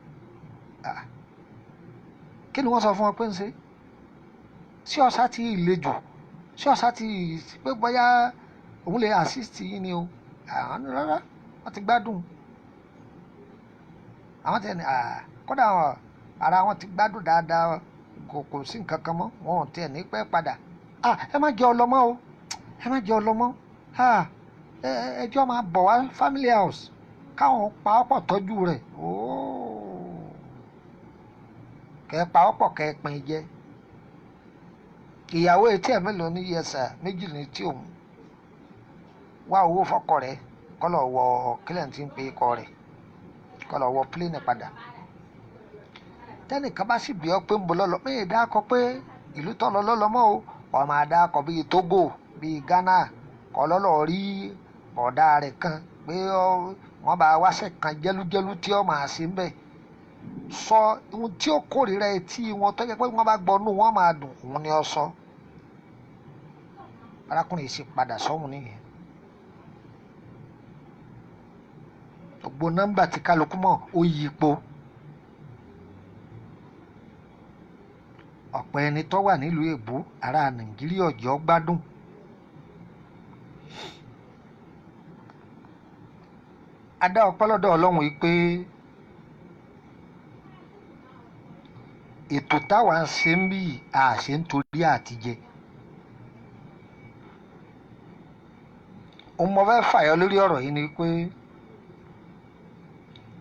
Kí ni wọ́n sọ fún ọ pé ń ṣe? Sí ọ̀sá ti le jù, sí ọ̀sá ti pé bóyá òun lè assist yín ni o. Àwọn rárá wọ́n ti gbádùn. Àwọn tẹ̀ ní kódà ara wọn ti gbádùn dáadáa, kò sí nǹkan kan mọ́, wọn ò tiẹ̀ ní pẹ́ padà. Ẹ má jẹ ọlọ́mọ o, ẹ má jẹ ọlọ́mọ. Ẹjọ́ máa bọ̀ wá family house. Káwọn pa ọ́pọ̀ tọ́jú rẹ̀ kẹ́ pa ọ́pọ̀ kẹ́ pin jẹ. Ìyàwó etí ẹ̀ mélòó ní yẹsà méjì ní tí òun wá owó fọ́kọ rẹ̀ kọ́lọ̀ wọ kílẹ̀ tí ń pe ikọ̀ rẹ̀ kọ́lọ̀ wọ pílẹ̀nì padà. Tẹ́nìkan bá sì bí ọ pé ń bọ̀ lọ́lọ́ pé ìdákọ pé ìlú tọ́ lọ lọ́lọ́ mọ́ o, ọ̀ máa dákọ bíi Togo, bíi Ghana, kọ́ lọ́lọ́ rí bọ̀dá rẹ̀ kan pé wọ́n bá wáṣẹ̀ kan jẹ́lújẹ́lú tí ó máa ṣe ń bẹ̀. Sọ ohun tí ó kórìíra etí wọn tó jẹ́ pé wọ́n bá gbọ́ nú wọn máa dùn, òun ni ọ sọ. Arákùnrin yìí sì padà sọ́hun nìyẹn. Gbogbo nọ́mbà tí kálukú mọ̀ ó yí ipò. Ọ̀pọ̀ ẹni tó wà nílùú èbó ará Nàìjíríà ọ̀jọ́ gbádùn. Adá ọpẹ́ lọ́dọ̀ Ọlọ́run yìí pé ètò táwa ń ṣe ń bí àṣẹ ń torí àtijẹ. Ohun mo fẹ́ fàyọ lórí ọ̀rọ̀ yìí ni pé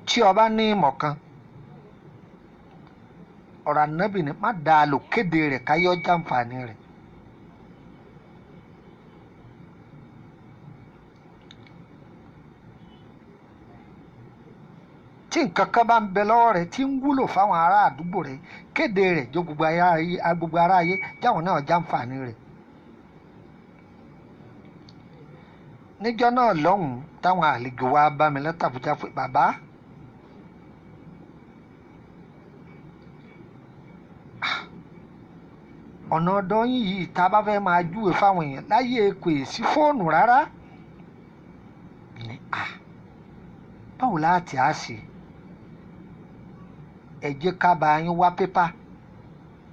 tí o bá ní ìmọ̀ kan, ọ̀rọ̀ Ànábì ni má dáa lò, kéde rẹ̀ káyọ́ jàǹfààní rẹ̀. Tí nǹkan kan bá ń bẹ lọ́wọ́ rẹ̀ tí ń wúlò fáwọn ará àdúgbò rẹ̀, kéde rẹ̀ jọ gbogbo ará ayé jáwọn náà jàǹfààní rẹ̀. Níjọ́ náà lọ́hùn-ún táwọn àlejò wa bá mi látàbújá pé bàbá, ọ̀nà ọ̀dọ́ yín yìí tá a bá fẹ́ máa júwe fáwọn èèyàn láyé kò sí fóònù rárá. Báwo láti á ṣe? Ẹ jẹ́ ká bá yín wá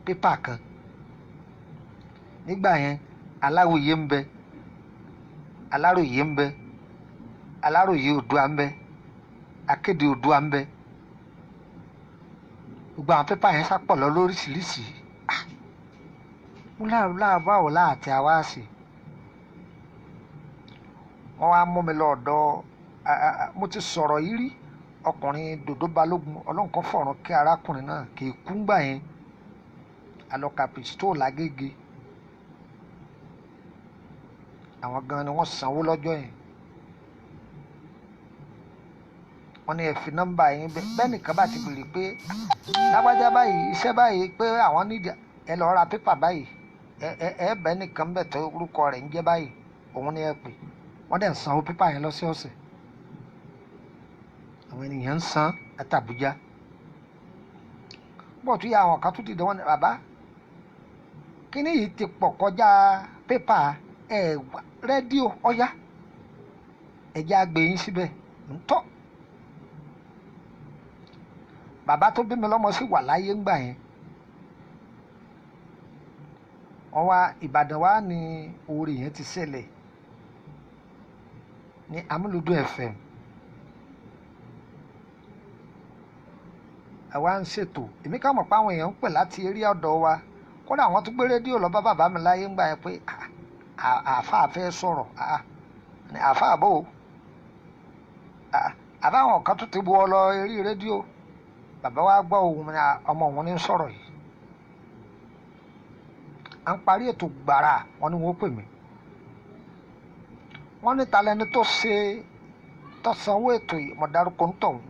pépà kan. Nígbà yẹn Aláròyé ń bẹ, Aláròyé ń bẹ, Aláròyé Oòduà ń bẹ, Akéde Oòduà ń bẹ. Gbogbo àwọn pépà yẹn sápọ̀ lọ lóríṣiríṣi. Mo láà báwo láti àwa ṣe? Wọ́n wá mú mi lọ ọ̀dọ̀, mo ti sọ̀rọ̀ yìí rí, ọkùnrin Dòdó Balógun, Ọlọ́run kan fọ̀run kí arákùnrin náà kì í kú ngbà yẹn. Alọ́ka pistol lágége. Àwọn gan ni wọ́n sanwó lọ́jọ́ yẹn. Wọ́n ní ẹ fi nọ́mbà yín bẹ́ẹ̀ nìkan bá ti béèrè pé lágbájá báyìí iṣẹ́ báyìí pé àwọn nídìí ẹ lọ ra pépà báyìí, ẹ bẹ́ẹ̀ nìkan bẹ̀ tó orúkọ rẹ̀ ń jẹ́ báyìí, òun ni ẹ pè. Wọ́n dẹ̀ ń sanwó pépà yẹn lọ́sọ̀ọ̀sẹ̀. Àwọn ènìyàn ń san àtàbújá. Bó tún yà àwọn kan tún dìde wọ́n ní bàbá kíní yìí ti pọ̀ kọjá pépà ẹ̀ rédíò ọ̀yá ẹ̀jẹ̀ àgbè yín síbẹ̀ ńtọ́. Bàbá tó bí mi lọ́mọ sì wà láyé ńgbà yẹn. Wọ́n wá Ìbàdàn wá ní oore yẹn ti ṣẹlẹ̀ ní Amúlùdún FM. Àwa ń ṣètò, èmi ká mọ̀ pé àwọn èèyàn ń pè láti eré ọ̀dọ̀ wa. Kódà àwọn tó gbé rédíò lọ bá bàbá mi láyé ńgbà yẹn pé àáfàá fẹ́ sọ̀rọ̀, àáfàá bò ó, àbáwọn kan tó ti bu ọ lọ eré rédíò. Bàbá wa gbọ́ ohùn mi, ọmọ òun ní sọ̀rọ̀ yìí. À ń parí ètò gbàrà, wọ́n ní wọ́n pè mí. Wọ́n ní ta lẹni tó ṣe tó sanwó ètò yìí, mo dárúkọ ń tọ̀hún.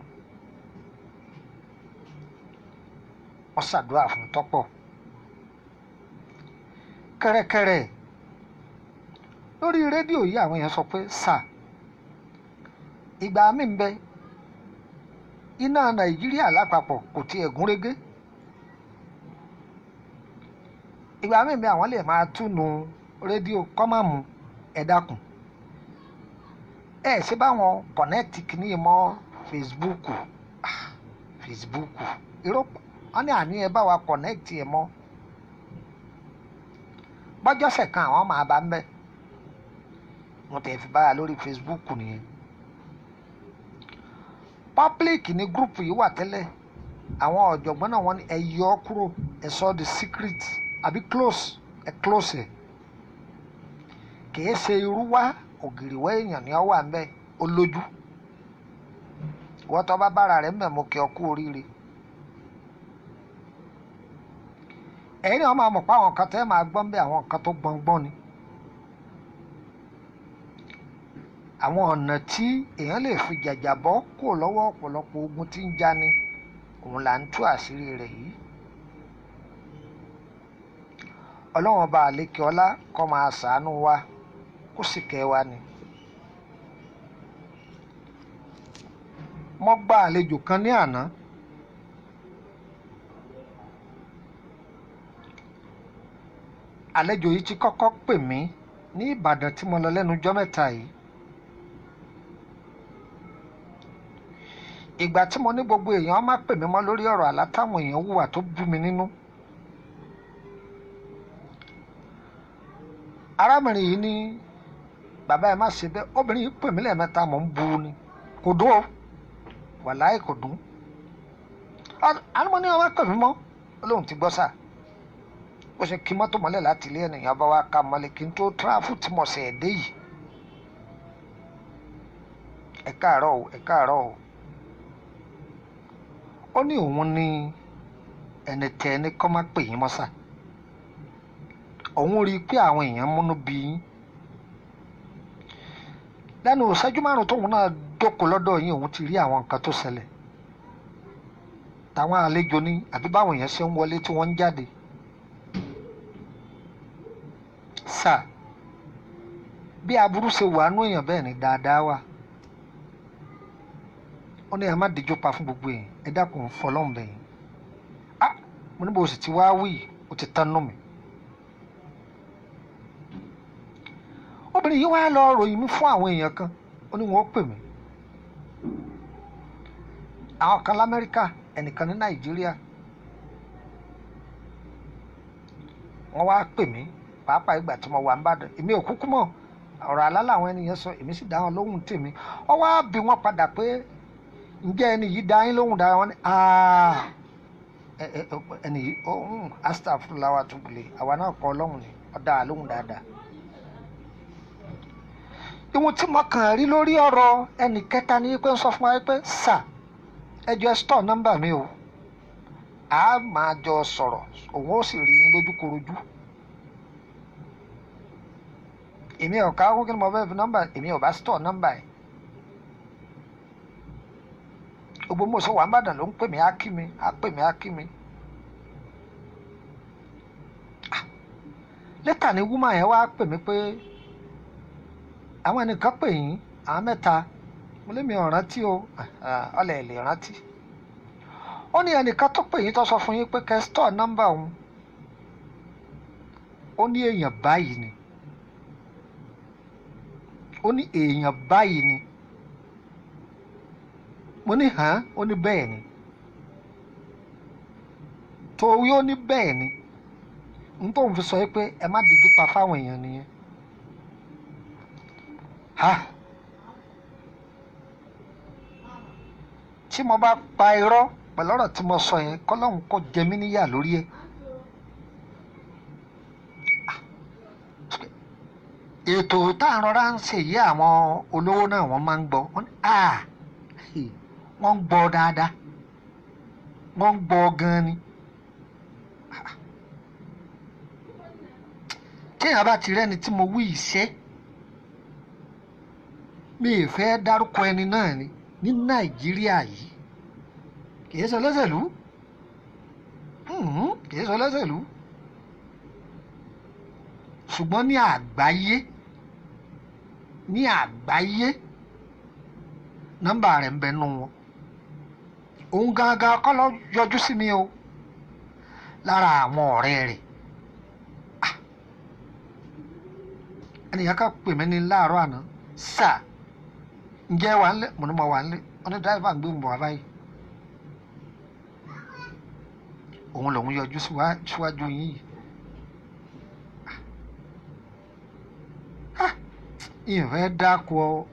Wọ́n ṣàdúrà fún tọ́pọ̀. Kẹ́rẹ́kẹ́rẹ́ lórí rédíò yìí àwọn èèyàn sọ pé sà, ìgbà mi ń bẹ iná Nàìjíríà lápapọ̀ kò tiẹ̀ gúnrégé. Ìgbà mi ń bẹ àwọn lè máa túnu rédíò kọ́ máa mú ẹ dákun. Ẹ ṣe báwọn kọ̀nẹ́ẹ̀tì kìíní mọ́ Facebook. Facebook irọ́ wọ́n ní àní ẹ bá wa kọ̀nẹ́ẹ̀tì ẹ mọ́. Bọ́jọ́sẹ̀ kan àwọn máa bá ń bẹ̀. Wọ́n tẹ̀ fi bára lórí Facebook nìyẹn. Public ní gúrùpù yìí wà tẹ́lẹ̀. Àwọn ọ̀jọ̀gbọ́n náà wọ́n ní ẹ yọ ọ́ kúrò, ẹ sọ di secret àbí close, ẹ close ẹ̀. Kìí ṣe irú wá ògìrìwẹ́ èèyàn ni ọ wà ń bẹ̀, ó lójú. Ìwọ tó bá bára rẹ̀ mọ̀, mo kí ọ kú oríire. Ẹ̀yin náà máa mọ̀ pé àwọn kan tẹ́ máa gbọ́n bí àwọn kan tó gbọ̀ngbọ́n ni. Àwọn ọ̀nà tí èèyàn lè fi jàjàbọ́ kúrò lọ́wọ́ ọ̀pọ̀lọpọ̀ ogun tí ń jani, òun là ń tú àṣírí rẹ̀ yìí. Ọlọ́run ọba àlékè ọlá kó máa ṣàánú wa, kó sì kẹ́ wa ni. Mo gba àlejò kan ní àná. Àlejò yìí ti kọ́kọ́ pè mí ní Ìbàdàn tí mo lọ lẹ́nu ọjọ́ mẹ́ta yìí. Ìgbà tí mo ní gbogbo èèyàn má pè mí mọ́ lórí ọ̀rọ̀ àlá táwọn èèyàn hùwà tó bí mi nínú. Arábìnrin yìí ní bàbá ẹ má ṣe bẹ́ẹ̀. Obìnrin yìí pè mí lẹ́ẹ̀mẹ́ta, mò ń bu ni, kò dún o, wàláì kò dún. Àlùmọ́ ní wọn má pè mí mọ́, ó lóun ti gbọ́ sáà. Ó ṣe kí mọ́tò mọ́lẹ̀ láti ilé ènìyàn bá wá ká mọ́lẹ̀ kí n tó tíráfù tí mo ṣe dé yìí. Ẹ káàárọ̀ o, ẹ káàárọ̀ o. Ó ní òun ní ẹni tẹ ẹni kọ́ má pè yín mọ́sà. Òun rí i pé àwọn èèyàn múnú bí yín. Lẹ́nu ìṣẹ́jú márùn-ún tóun náà jókòó lọ́dọ̀ yín, òun ti rí àwọn nǹkan tó ṣẹlẹ̀. Táwọn àlejò ní àbí báwọn èèyàn ṣe ń wọlé tí wọ́n ń jáde. Sà, bí aburú ṣe wà nú èèyàn bẹ́ẹ̀ ni dáadáa wà. Ó ní ẹ má díjú pa fún gbogbo èèyàn, ẹ dákun fọlọ́hún bẹ̀yìn. Ah, mo ní bó o sì ti wá wí, ó ti tán nú mi. Obìnrin yìí wá lọ ròyìn mi fún àwọn èèyàn kan, ó ní wọn ó pè mí. Àwọn kan l'Amẹ́ríkà, ẹnìkan ní Nàìjíríà. Wọ́n wá pè mí pàápàá ìgbà tí mo wà ń Bàdàn. Èmi ò kúkú mọ̀, ọ̀rọ̀ àlá làwọn ènìyàn sọ, èmi sì dá wọn lóhùn tèmi. Ó wá bi wọ́n padà pé ǹjẹ́ ẹni yìí dá yín lóhùn dára? Wọn ní ẹni yìí ó astagfirullah wa tubule, àwa náà kọ́ ọlọ́run ni, ó dá a lóhùn dáadáa. Ìwọ̀n tí mo kàn rí lórí ọ̀rọ̀ ẹnì kẹta ni pé ń sọ fún wa pé sà, ẹ jọ̀ọ́ ẹ stọ̀ nọ́mbà mi o, a máa jọ sọ̀rọ̀, òun ó sì rí yín lójúkorojú. Èmi ò ká kí ni mo fẹ́ fi nọ́mbà, èmi ò bá stọ̀ nọ́mbà ẹ̀. Gbogbo mo sọ wà ń Bàdàn ló ń pè mí, á kí mi, á pè mí, á kí mi. Lẹ́tà ni wúmà yẹn wá pè mí pé àwọn ẹnìkan pè yín, àwọn mẹ́ta. Mo lé mi ò rántí o, ọlẹ̀ lè rántí. Ó ní ẹnìkan tó pè yín tó sọ fún yín pé kẹ́ stọ̀ nọ́mbà òun. Ó ní èèyàn báyìí ni. Ó ní èèyàn báyìí ni. Mo ní hàn, ó ní bẹ́ẹ̀ ni. Torí ó ní bẹ́ẹ̀ ni. N tóun fi sọ pé ẹ má díjú pa fáwọn èèyàn nìyẹn. Ha! Tí mo bá pa irọ́ pẹ̀lú ọ̀rọ̀ tí mo sọ yẹn, kọ́lọ́hún kó jẹ mí níyà lórí ẹ̀. Ètò tá à ń rọra ń ṣe yìí, àwọn olówó náà wọ́n máa ń gbọ́. Wọ́n ní wọ́n ń gbọ́ dáadáa, wọ́n ń gbọ́ gan-an ni. Téèyàn bá ti rẹ́ni tí mo wí iṣẹ́, mi ì fẹ́ dárúkọ ẹni náà ni ní Nàìjíríà yìí. Kì í ṣe olóṣèlú, kì í ṣe olóṣèlú, ṣùgbọ́n ní àgbáyé, ní àgbáyé, nọ́mbà rẹ̀ ń bẹ nú wọn. Òun gangan kọ́ ló yọjú sí mi o, lára àwọn ọ̀rẹ́ rẹ̀. Ẹnìyàn kan pè mí ní láàárọ̀ àná, sà, ǹjẹ́ wà ń lé? Mo ní mo wà ń lé. Ó ní dráìvà ń gbé mi bọ̀ wá báyìí. Òun lòun yọjú síwájú yín yìí. Ìfẹ́ dákọ̀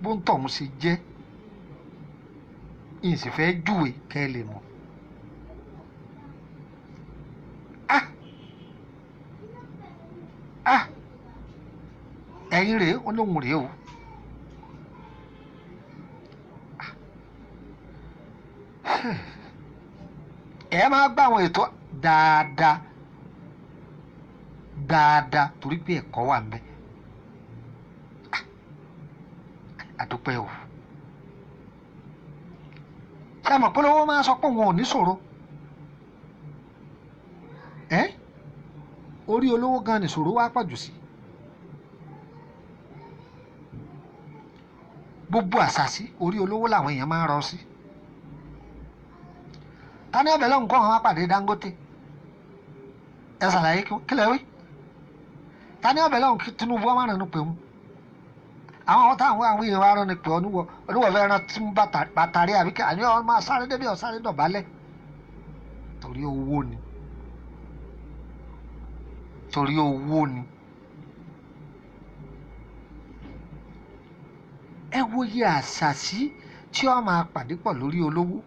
bóńtọ̀hún ṣe jẹ́, ìsì fẹ́ júwe kẹ́ ẹ lè mọ̀. Ẹ̀yin rèé, ó lóun rèé o. Ẹ máa gbọ́ àwọn ètò dáadáa dáadáa torí pé ẹ̀kọ́ wà ńbẹ̀. Àdúpẹ́ o. Ṣé àmọ̀ pé olówó máa sọ pé òun ò ní ṣòro? Ẹ́ orí olówó gan nìṣòro wá pọ̀jù sí. Gbogbo àṣàṣì orí olówó làwọn èèyàn máa ń rọ sí. Ta ni ọbẹ̀ lọ́hùn kọ́ àwọn apàdé Dangote? Ẹ ṣàlàyé kí lẹ wí. Ta ni ọbẹ̀ lọ́hùn kí Tinubu ọmọ rẹ̀ nù pé wọn? Àwọn táwọn àwọn èèyàn wa rán ni pé oníwọ̀ oníwọ̀ fẹ́ rán tí bàtàrí àbí kí àní ọ máa sáré débi ọ̀sáré dọ̀bálẹ̀. Torí owó ni. Torí owó ni. Ẹ wo iye àṣàṣì tí ó máa pàdé pọ̀ lórí olówó.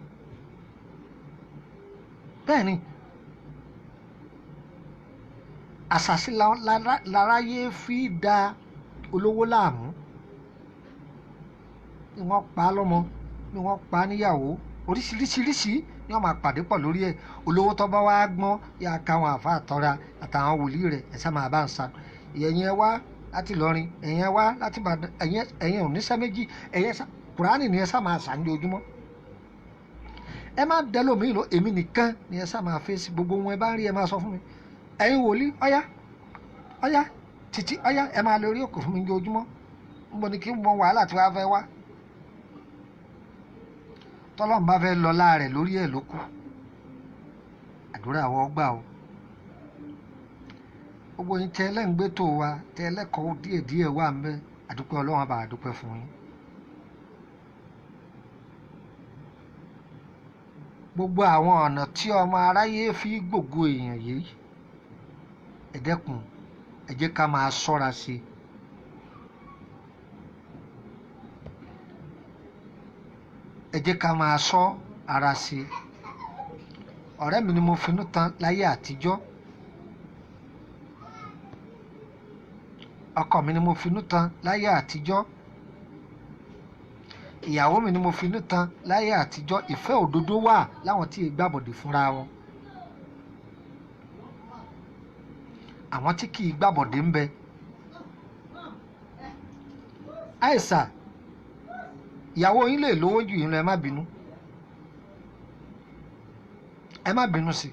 Bẹ́ẹ̀ ni, àṣàṣì láráyé fi da olówó láàmú. Ni wọ́n pa á lọ́mọ, ni wọ́n pa á níyàwó, oríṣiríṣiríṣi ni wọ́n máa pàdé pọ̀ lórí ẹ̀. Olówó tó bá wá gbọ́n yá káwọn àáfàá tọ́ra àtàwọn wòlíì rẹ̀ ẹ̀ sá máa bá ń sa. Ẹ̀yin ẹ wá láti Ìlọrin, ẹ̀yin ẹ wá láti Ìbàdàn, ẹ̀yin ò níṣẹ́ méjì, ẹ̀yin sá Kùránì ni ẹ sá máa sà ní ojúmọ́. Ẹ má dẹ́lòmíì lọ, èmi nìkan ni ẹ sá máa fèsì gbogbo wọn ẹ bá ń rí ẹ máa sọ fún mi. Ẹ̀yin wòlíì ọ̀yá ọ̀yá títí ọ̀yá ẹ máa lórí òkè fún mi ní ojúmọ́. Ń bọ̀ ni kí n mọ wàhálà tí wàá fẹ́ wá. Tọ́lọ́run bá fẹ́ lọ láàrẹ̀ lórí ẹ̀ ló kù. Àdúrà wọ́n gbà o. Gbogbo yín tẹ ẹlẹ́ǹgbẹ́tò wa tẹ ẹlẹ́kọ̀ọ́ díẹ̀díẹ̀ wà ń bẹ. Àdúpẹ́ Ọlọ́run bá àdúpẹ́ fún yín. Gbogbo àwọn ọ̀nà tí ọmọ aráyé fi gbògo èèyàn yìí, ẹ dẹ́kun, ẹ jẹ́ ká máa ṣọ́ra sí i. Ẹ jẹ́ ká máa ṣọ́ ara sí i. Ọ̀rẹ́ mi ni mo finú tán láyé àtijọ́. Ọkọ mi ni mo finú tán láyé àtijọ́. Ìyàwó mi ni mo finú tán láyé àtijọ́. Ìfẹ́ òdodo wà láwọn tí gbàbọ̀dè fúnra wọn. Àwọn tí kì í gbàbọ̀dè ń bẹ. Àìsà, ìyàwó yín lè lówó jù yín lọ, ẹ má bínú. Ẹ má bínú sí i.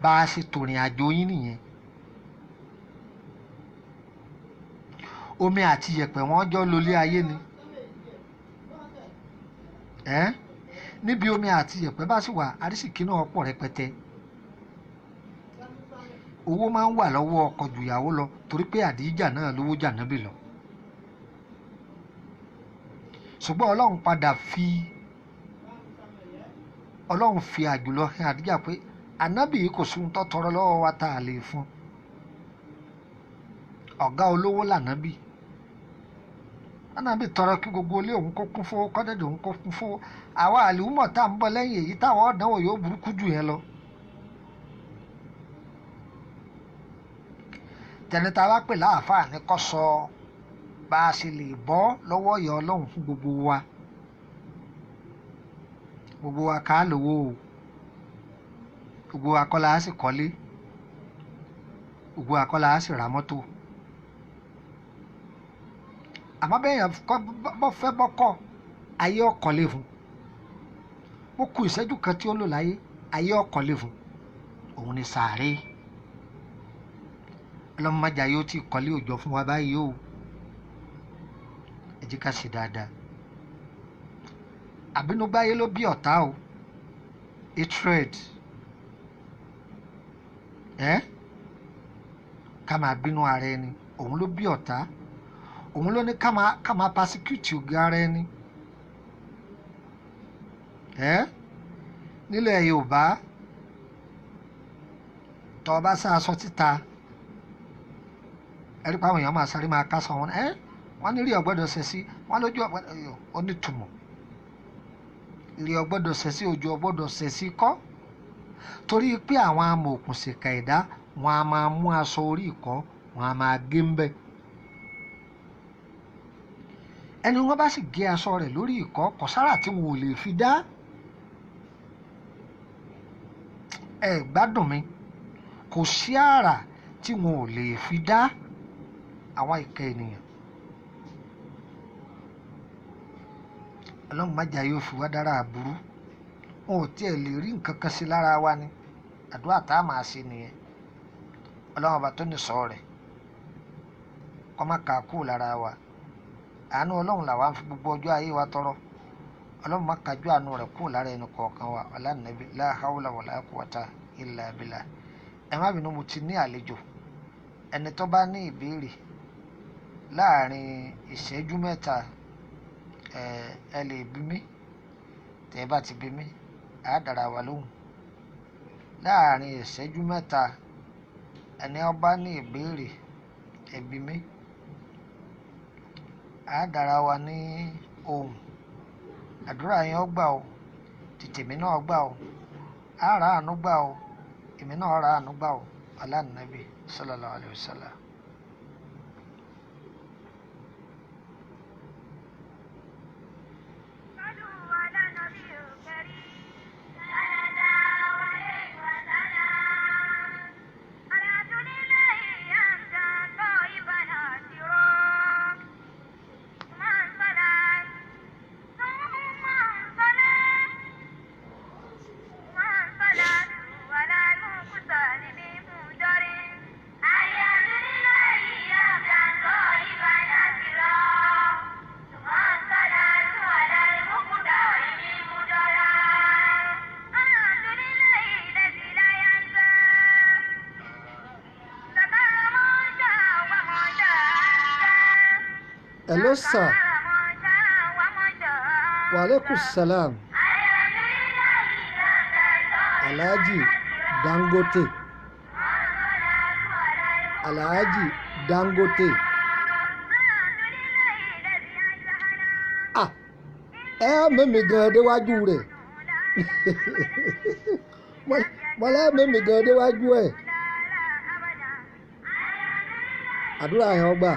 Bá a ṣe tòrìn àjò yín nìyẹn. Omi àti yẹ̀pẹ̀ wọ́n jọ lólé ayé ni. Ẹ́ níbi omi àti yẹ̀pẹ̀ bá sì wà, arísìkí náà pọ̀ rẹpẹtẹ. Owó máa ń wà lọ́wọ́ ọkọ ju ìyàwó lọ torí pé àdíjà náà lówó jà nábì lọ. Ṣùgbọ́n Ọlọ́run padà fi Ọlọ́run fi àjùlọ hàn àdíjà pé ànábì yìí kò sóhun tó tọrọ lọ́wọ́ wa tá a lè fún. Ọ̀gá olówó lànábì. Ànábì tọrọ kí gbogbo ilé òun kó kún fún kọ́dẹ̀dẹ̀ òun kó kún fún. Àwa àlùmọ̀ tá à ń bọ̀ lẹ́yìn èyí táwọn ọ̀dánwò yóò burúkú jù yẹn lọ. Tẹni tá bá pè láàfáà ní kó sọ bá a ṣe lè bọ́ lọ́wọ́ ìyà Ọlọ́run fún gbogbo wa. Gbogbo wa ká lówó o. Gbogbo wa kọ́ la á sì kọ́lé. Gbogbo wa kọ́ la á sì ra mọ́tò. Àmọ́ bẹ́ẹ̀ yẹn bọ́ fẹ́ bọ́kọ̀ ayé ọ̀kọ́lé fún. Ó kù ìṣẹ́jú kan tí ó lò láyé, ayé ọ̀kọ́lé fún. Òun ni sàárè. Ọlọ́run má jẹ́ ayé ó ti kọ́lé òjò fún wa báyìí o. Ẹ jẹ́ ká ṣe dáadáa. Àbínúgbáyé ló bí ọ̀tá o. Hatred. Ẹ́ ká máa bínú ara ẹni, òun ló bí ọ̀tá. Òun ló ní ká máa persecute ògo ara ẹni. Ẹ́ nílẹ̀ Yorùbá, tọ́ ọ bá sá aṣọ títa, ẹ rí pé àwọn èèyàn máa sáré máa kásọ wọn. Ẹ́ wọ́n ní rí ọ̀gbọ́dọ̀ ṣẹ̀ sí, wọ́n lójú ọ̀gbọ́dọ̀ onítùmọ̀. Rí ọ̀gbọ́dọ̀ ṣẹ̀ sí, ojú ọ̀gbọ́dọ̀ ṣẹ̀ sí kọ́. Torí pé àwọn amòòkùnṣìkà ẹ̀dá wọn a máa mú aṣọ orí ìkọ́, wọn a máa gé ń bẹ̀. Ẹni wọ́n bá sì gé aṣọ rẹ̀ lórí ìkọ́, kò sára tí wọn ò lè fi dá. Ẹ gbádùn mi. Kò sí àrà tí wọn ò lè fi dá àwọn ìka ènìyàn. Ọlọ́run má jẹ́ yóò fi wá dára àbúrú. Wọn ò tiẹ̀ lè rí nǹkan kan sí lára wa ni. Àdúrà tá a máa ṣe nìyẹn. Ọlọ́run ọba tó ní sọ rẹ̀ kó má kà á kúrò lára wa. Àánú Ọlọ́run làwa ń fi gbogbo ọjọ́ ayé wa tọrọ. Ọlọ́run má kájú àánú rẹ̀ kúrò lára ẹnì kọ̀ọ̀kan wa. Ọlá nàbí la hawla wala quwwata illa billah. Ẹ má bínú, mo ti ní àlejò. Ẹni tó bá ní ìbéèrè láàrin ìṣẹ́jú mẹ́ta, ẹ lè bí mi. Tẹ́ ẹ bá ti bí mi, á dára wa lóhùn. Láàrin ìṣẹ́jú mẹ́ta, ẹni ó bá ní ìbéèrè, ẹ bí mi, á dára wa ní ohùn. Àdúrà yẹn ó gbà o, tètèmí náà gbà o, á rà àánú gbà o, èmi náà rà àánú gbà o. Ọlá nàbí sallallahu alayhi wa sallam. صلوا على النبي الكريم صلى الله عليه وسلم. الحمد لله حمدا طيبا ناصرا ثم الصلاة ثم الصلاة ثم الصلاة على المقتل من مدر. الحمد لله حمدا طيبا ناصرا ثم الصلاة على المقتل من مدر. الحمد لله الذي لا ينسى ذكر من شاء ومن شاء. Hello sir. Wa alaikum salam. Alhaji Dangote. Alhaji Dangote. Ah, ẹ mẹ́mi gan déwájú rẹ̀. Mọ̀lá mẹ́mi gan déwájú ẹ̀. Àdúrà yẹn ó gbà.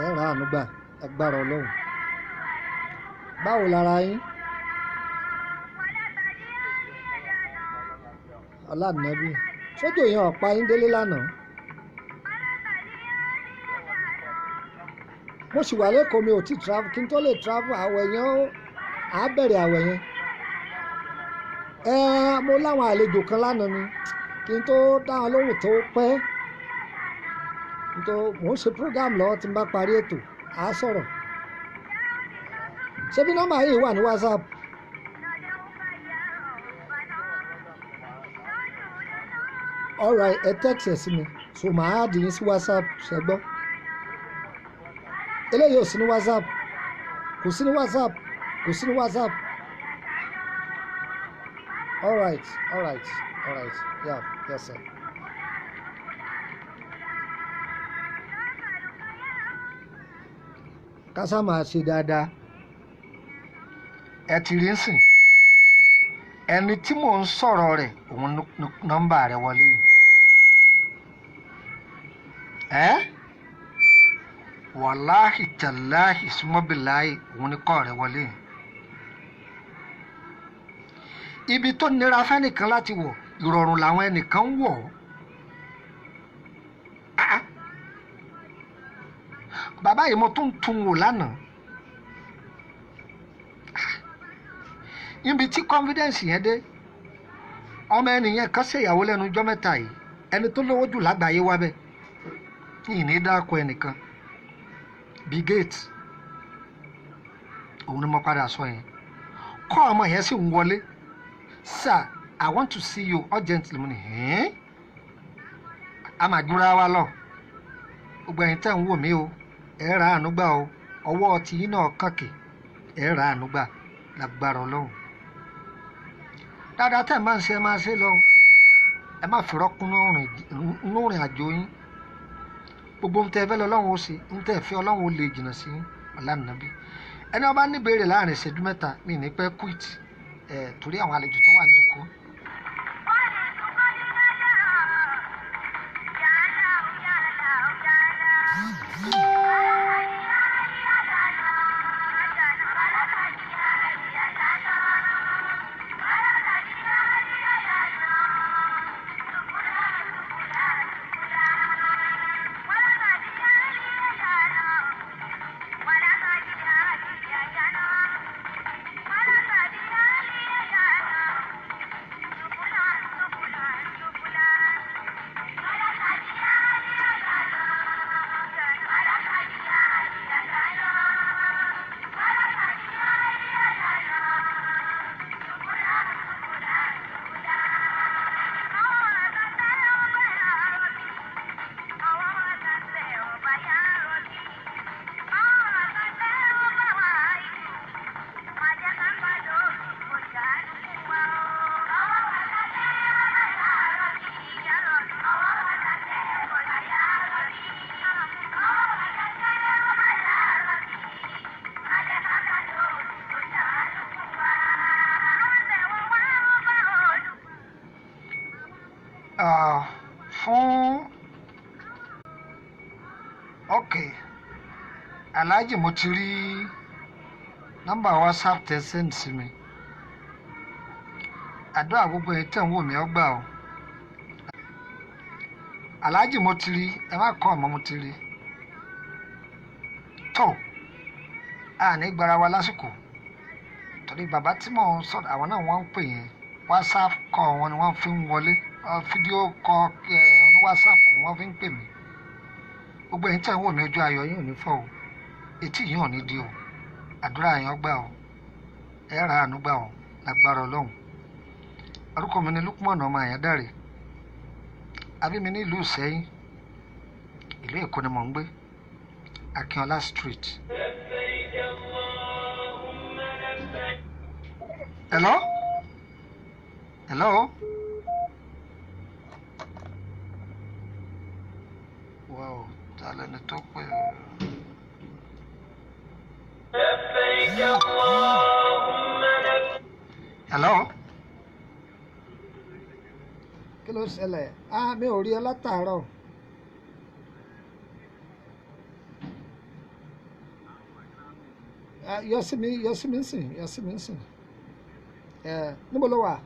Ẹ rà àánú gbà, agbára Ọlọ́run. Báwo lára yín? Ọlá nàbí. Sójò yẹn ọ̀pá yín délé lánàá. Mo sì wà lẹ́kọ̀ọ́, mi ò tí travel. Kí n tó lè travel, àwẹ̀ yẹn ó á bẹ̀rẹ̀ àwẹ̀ yẹn. Ẹ mo láwọn àlejò kan lánàá ni kí n tó dá wọn lóhùn tó pẹ́. Tó mò ń ṣe program lọ́wọ́, tí n bá parí ètò, à á sọ̀rọ̀. Ṣé bí nọ́mbà yìí wà ní WhatsApp? Alright, ẹ text ẹ sí mi, so màá add yín sí WhatsApp, ṣẹ gbọ́? Eléyìí ò sí ní WhatsApp, kò sí ní WhatsApp, kò sí ní WhatsApp. Alright, alright, alright, yeah, yes sir. Kásá máa ṣe dáadáa. Ẹ ti rí sìn, ẹni tí mò ń sọ̀rọ̀ rẹ̀, òun nọ́mbà rẹ̀ wọlé yìí. Ẹ́ wàláhì tàláhì súnmọ́bìláhì, òun ni kọ́ rẹ̀ wọlé yìí. Ibi tó nira fẹ́nìkan láti wọ̀, ìrọ̀rùn làwọn ẹnìkan ń wọ̀ ọ́. Ah, ah. Bàbá yìí, mo tún tún wò lánàá níbi tí confidence yẹn dé. Ọmọ ẹnìyẹn kan ṣèyàwó lẹ́nu ọjọ́ mẹ́ta yìí, ẹni tó lówó jù lágbàáyé wá bẹ́ẹ̀ yìí ní dáko ẹnìkan, Bill Gates, òun ni mo padà sọ yẹn kọ́. Ọmọ yẹn sì ń wọlé. "Sir, I want to see you urgently." Mo ní hẹ́n a máa jura wa lọ. Gbogbo ẹ̀yin tẹ́ ń wò mí o, ẹ ra àánú gbà o. Ọwọ́ tiyín náà kànkè, ẹ ra àánú gbà lágbára Ọlọ́run. Dáadáa tẹ́ ẹ̀ máa ń ṣe, ẹ máa ṣe lọ. Ẹ má fi rọ́kún nínú ìrìn àjò yín. Gbogbo ohun tẹ́ ẹ fẹ́ lọ, Ọlọ́run ó ṣe. Ohun tẹ́ ẹ fẹ́, Ọlọ́run ó lè jìnnà sí yín. Ọ̀lànàbí, ẹni ọba níbèrè láàrin ìṣẹ́jú mẹ́ta, mi ní pẹ́ quit ẹ̀ torí àwọn àlejò tó wà nídòkó. Fún ok, Alhaji, mo ti rí nọ́mbà WhatsApp tẹ send sí mi. Àdúrà gbogbo yìí tẹ̀ ń wò mí ọgbà o. Alhaji, mo ti rí, ẹ má kọ́ ọmọ, mo ti rí tó a ní gbára wa lásìkò, torí bàbá tí mò ń sọ̀rọ̀, àwọn náà wọ́n ń pè yẹn. WhatsApp kọ́ wọn ni wọ́n fi ń wọlé, fídíò kọ́ ẹ ní WhatsApp wọ́n fi ń pè mí. Gbogbo ẹ̀yin tẹ̀ ń wò mí, ojú ayọ̀ yín ò ní fọ́ o, etí yín ò ní di o, àdúrà yín ó gbà o, ẹ rà àánú gbà o lágbára Ọlọ́run. Orúkọ mi ni Lukman ọmọ Àyándàrè. Àbí mi ní ìlú Ìsẹ́yìn, ìlú Èkó ni mò ń gbé, Akínọlá Street. Hello? Hello? Wow, ta lẹni tó pè é? لبيك اللهم لبيك. Hello? Kí ló ṣẹlẹ̀? Ah, mi ò rí ẹ látàárọ̀. Ah, yọ sí mi, yọ sí mi ń sìn, yọ sí mi ń sìn. Ẹ níbo ló wà?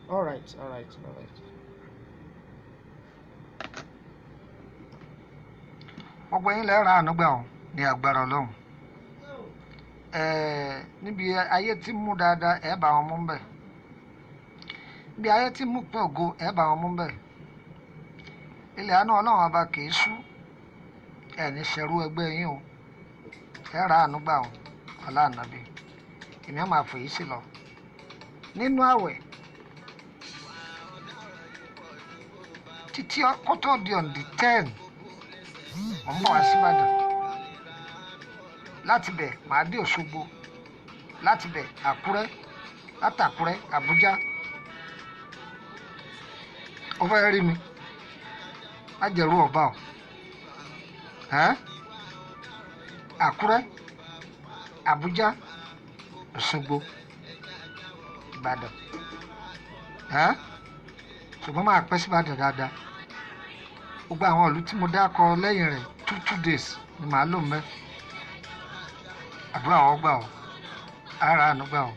All right, all right, all right. Gbogbo yín lẹ́ẹ̀rọ àánú gbà ọ́ ní agbára Ọlọ́run. Ẹ̀ẹ́, níbi ayé tí mú dáadáa, ẹ̀ bá wọn mú bẹ́ẹ̀. Níbi ayé tí mú pín ògo, ẹ̀ bá wọn mú bẹ́ẹ̀. Ilẹ̀ àánú Ọlọ́run ọba kì í sú. Ẹ̀ ní ṣerú ẹgbẹ́ yín o. Ẹ̀ ra àánú gbà ọ́ ọlá ànábì. Èmi á máa fòyí sí lọ. Nínú àwẹ̀ títí kó tó di on the 10, mo ń bọ̀ wá síbàdàn. Láti bẹ̀, màá dé Òṣogbo. Láti bẹ̀, Àkúrẹ́. Látàkúrẹ́, Àbújá. Ó fẹ́ rí mi, má jẹ̀rú ọba o. Ẹ́ Àkúrẹ́, Àbújá, Òṣogbo, Ìbàdàn. Ẹ́ ṣùgbọ́n máa pẹ́ síbàdàn dáadáa. Gbogbo àwọn ìlú tí mo dákọ lẹ́yìn rẹ̀, 2 2 days ni màá lò mẹ́. Àdúrà wọn gbà ọ́, ara àánú gbà ọ́.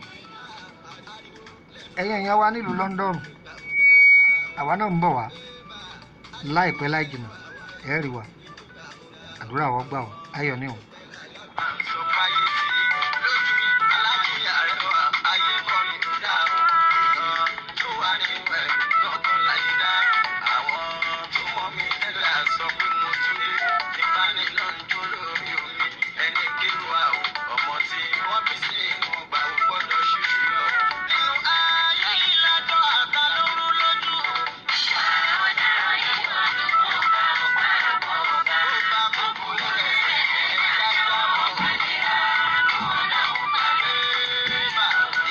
Ẹ̀yin èèyàn wa nílùú London, àwa náà ń bọ̀ wá láìpẹ́ láì jìnnà, ẹ̀ rí wa. Àdúrà wọn gbà ọ́, ayọ̀ ni o.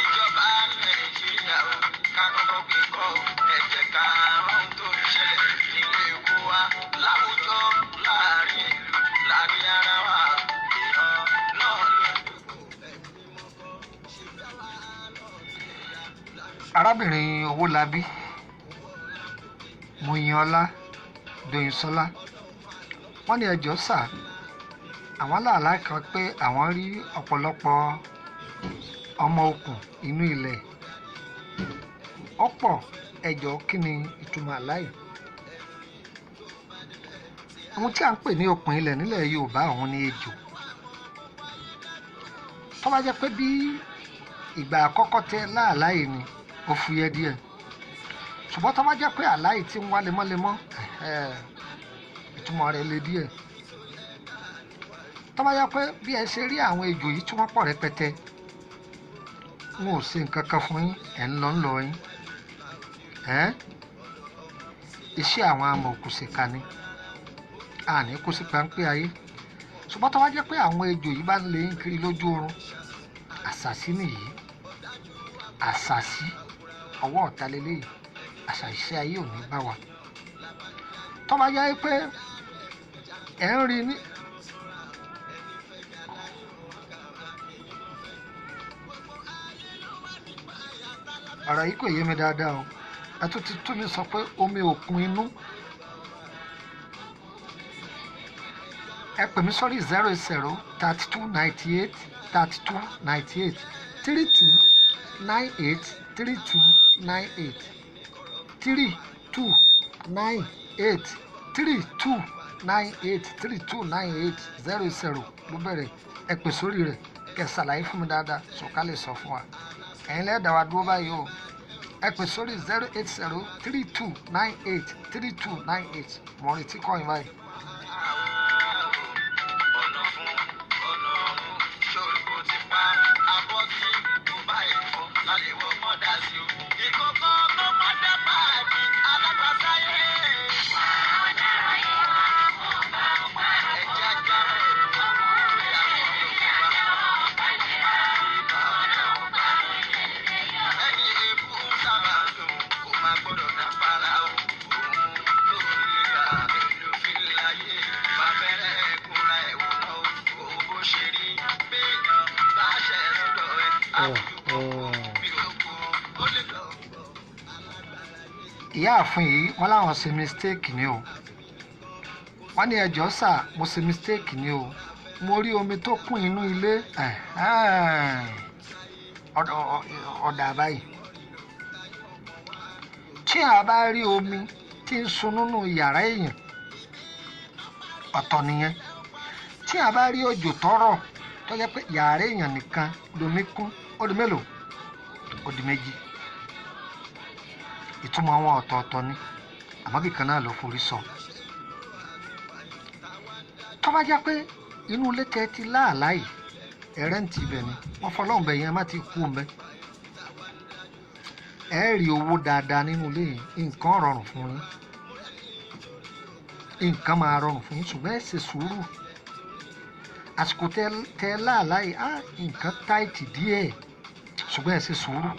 Ìjọba Nàìjíríà, ká kọ́kọ́ gbé kọ́ ẹ̀jẹ̀ ká ohun tó ń ṣẹlẹ̀ nílé ikú wa, láwùjọ, láàrin ìlú, láàrin ara wa, èèyàn náà ló. Arábìnrin Owólabí Muyinọlá Dòyìnsọlá, wọ́n ní ẹjọ́ sà, àwọn làálàá kan pé àwọn rí ọ̀pọ̀lọpọ̀ ọmọ okùn inú ilẹ̀ ọ̀pọ̀. Ẹjọ́, kí ni ìtumọ̀ àlá yìí? Ohun tí à ń pè ní okùn ilẹ̀ nílẹ̀ Yorùbá, òun ni ejò. Tó bá jẹ́ pé bí ìgbà àkọ́kọ́ tẹ láàlá yìí ni, ó fúyẹ́ díẹ̀, ṣùgbọ́n tó bá jẹ́ pé àlá yìí ti ń wá lemọ́lemọ́, ẹ̀hẹ́, ìtumọ̀ rẹ̀ le díẹ̀. Tó bá jẹ́ pé bí ẹ ṣe rí àwọn ejò yìí tí wọ́n pọ̀ rẹpẹtẹ, wọn ò ṣe nǹkan kan fún yín, ẹ̀ ń lọ ń lọ yín ẹ́, iṣẹ́ àwọn amọ̀òkùnsìkà ni, àní kó sí páńpẹ́ ayé. Ṣùgbọ́n tó bá jẹ́ pé àwọn ejò yìí bá ń lé yín kiri lójú oorun, àṣàsí nìyí, àṣàsí ọwọ́ ọ̀tá lélẹ́yìí, àṣàṣì ayé ò ní bá wa. Tó bá jẹ́ pé ẹ̀ ń rí ní. Ọ̀rọ̀ yìí kò yé mi dáadáa o. Ẹ tún ti tún mi sọ pé omi òkun inú. Ẹ pè mí sórí 080 32 98 32 98, 32 98 32 98, 32 98 32 98, 32 98 00 ló bẹ̀rẹ̀. Ẹ pè sórí rẹ̀ kẹ́ ṣàlàyé fún mi dáadáa, sọ̀ká lè sọ fún wa. Ẹ̀yin lẹ́ẹ̀dá wa dúró báyìí o. Ẹ pè sórí 08032983298. Mo retí kọ́ yín báyìí. Ọ̀nà fún ọ̀nà ọ̀run sórí kò ti pa abọ́ tí kò bá ẹ̀fọ́ lálẹ́ wọ mọ́dà sí o. Ìkókó tó mọ́dà báàgì alágbàsáyé. Ẹja jábọ̀ lórí àwọn Yorùbá. Ẹni ebú sábà ń dùn kò máa gbọ́dọ̀ dápàrà o. Òun ló lè gbà èlò fi láyé. Bàbẹ̀rẹ̀ ẹ̀kúnra ẹ̀wọ̀n náà o. Òun bó ṣe rí béèyàn bá ṣẹ̀ lọ́dọ̀ ẹ̀. Àbùkù bí òkú ó lè lọ. Ìyáàfin yìí, wọ́n láwọn ṣe mistake ni o. Wọ́n ní, "Ẹjọ́ sà, mo ṣe mistake ni o. Mo rí omi tó kún inú ilé." Ẹ̀hẹ́n. Ọ̀dà báyìí, tí a bá rí omi tí ń sun nínú yàrá èèyàn, ọ̀tọ̀ nìyẹn. Tí a bá rí òjò tọ́rọ̀ tó jẹ́ pé yàrá èèyàn nìkan lomi kún, ó di mélòó? Ó di méjì. Ìtumọ̀ wọn ọ̀tọ̀ọ̀tọ̀ ni, àmọ́ bí kan náà ló forí sọ. Tó bá jẹ́ pé inú ilé tẹ́ ti láàlá yìí, ẹ̀rẹ́ ń ti ibẹ̀ ni wọ́n fọlọ́run bẹ̀ yẹn, má ti kú mbẹ́, ẹ rí owó dáadáa nínú ilé yìí. Nǹkan rọrùn fún yín, nǹkan máa rọrùn fún yín, ṣùgbọ́n ẹ ṣe sùúrù. Àsìkò tẹ láàlá yìí á, nǹkan táìtì díẹ̀, ṣùgbọ́n ẹ ṣe sùúrù,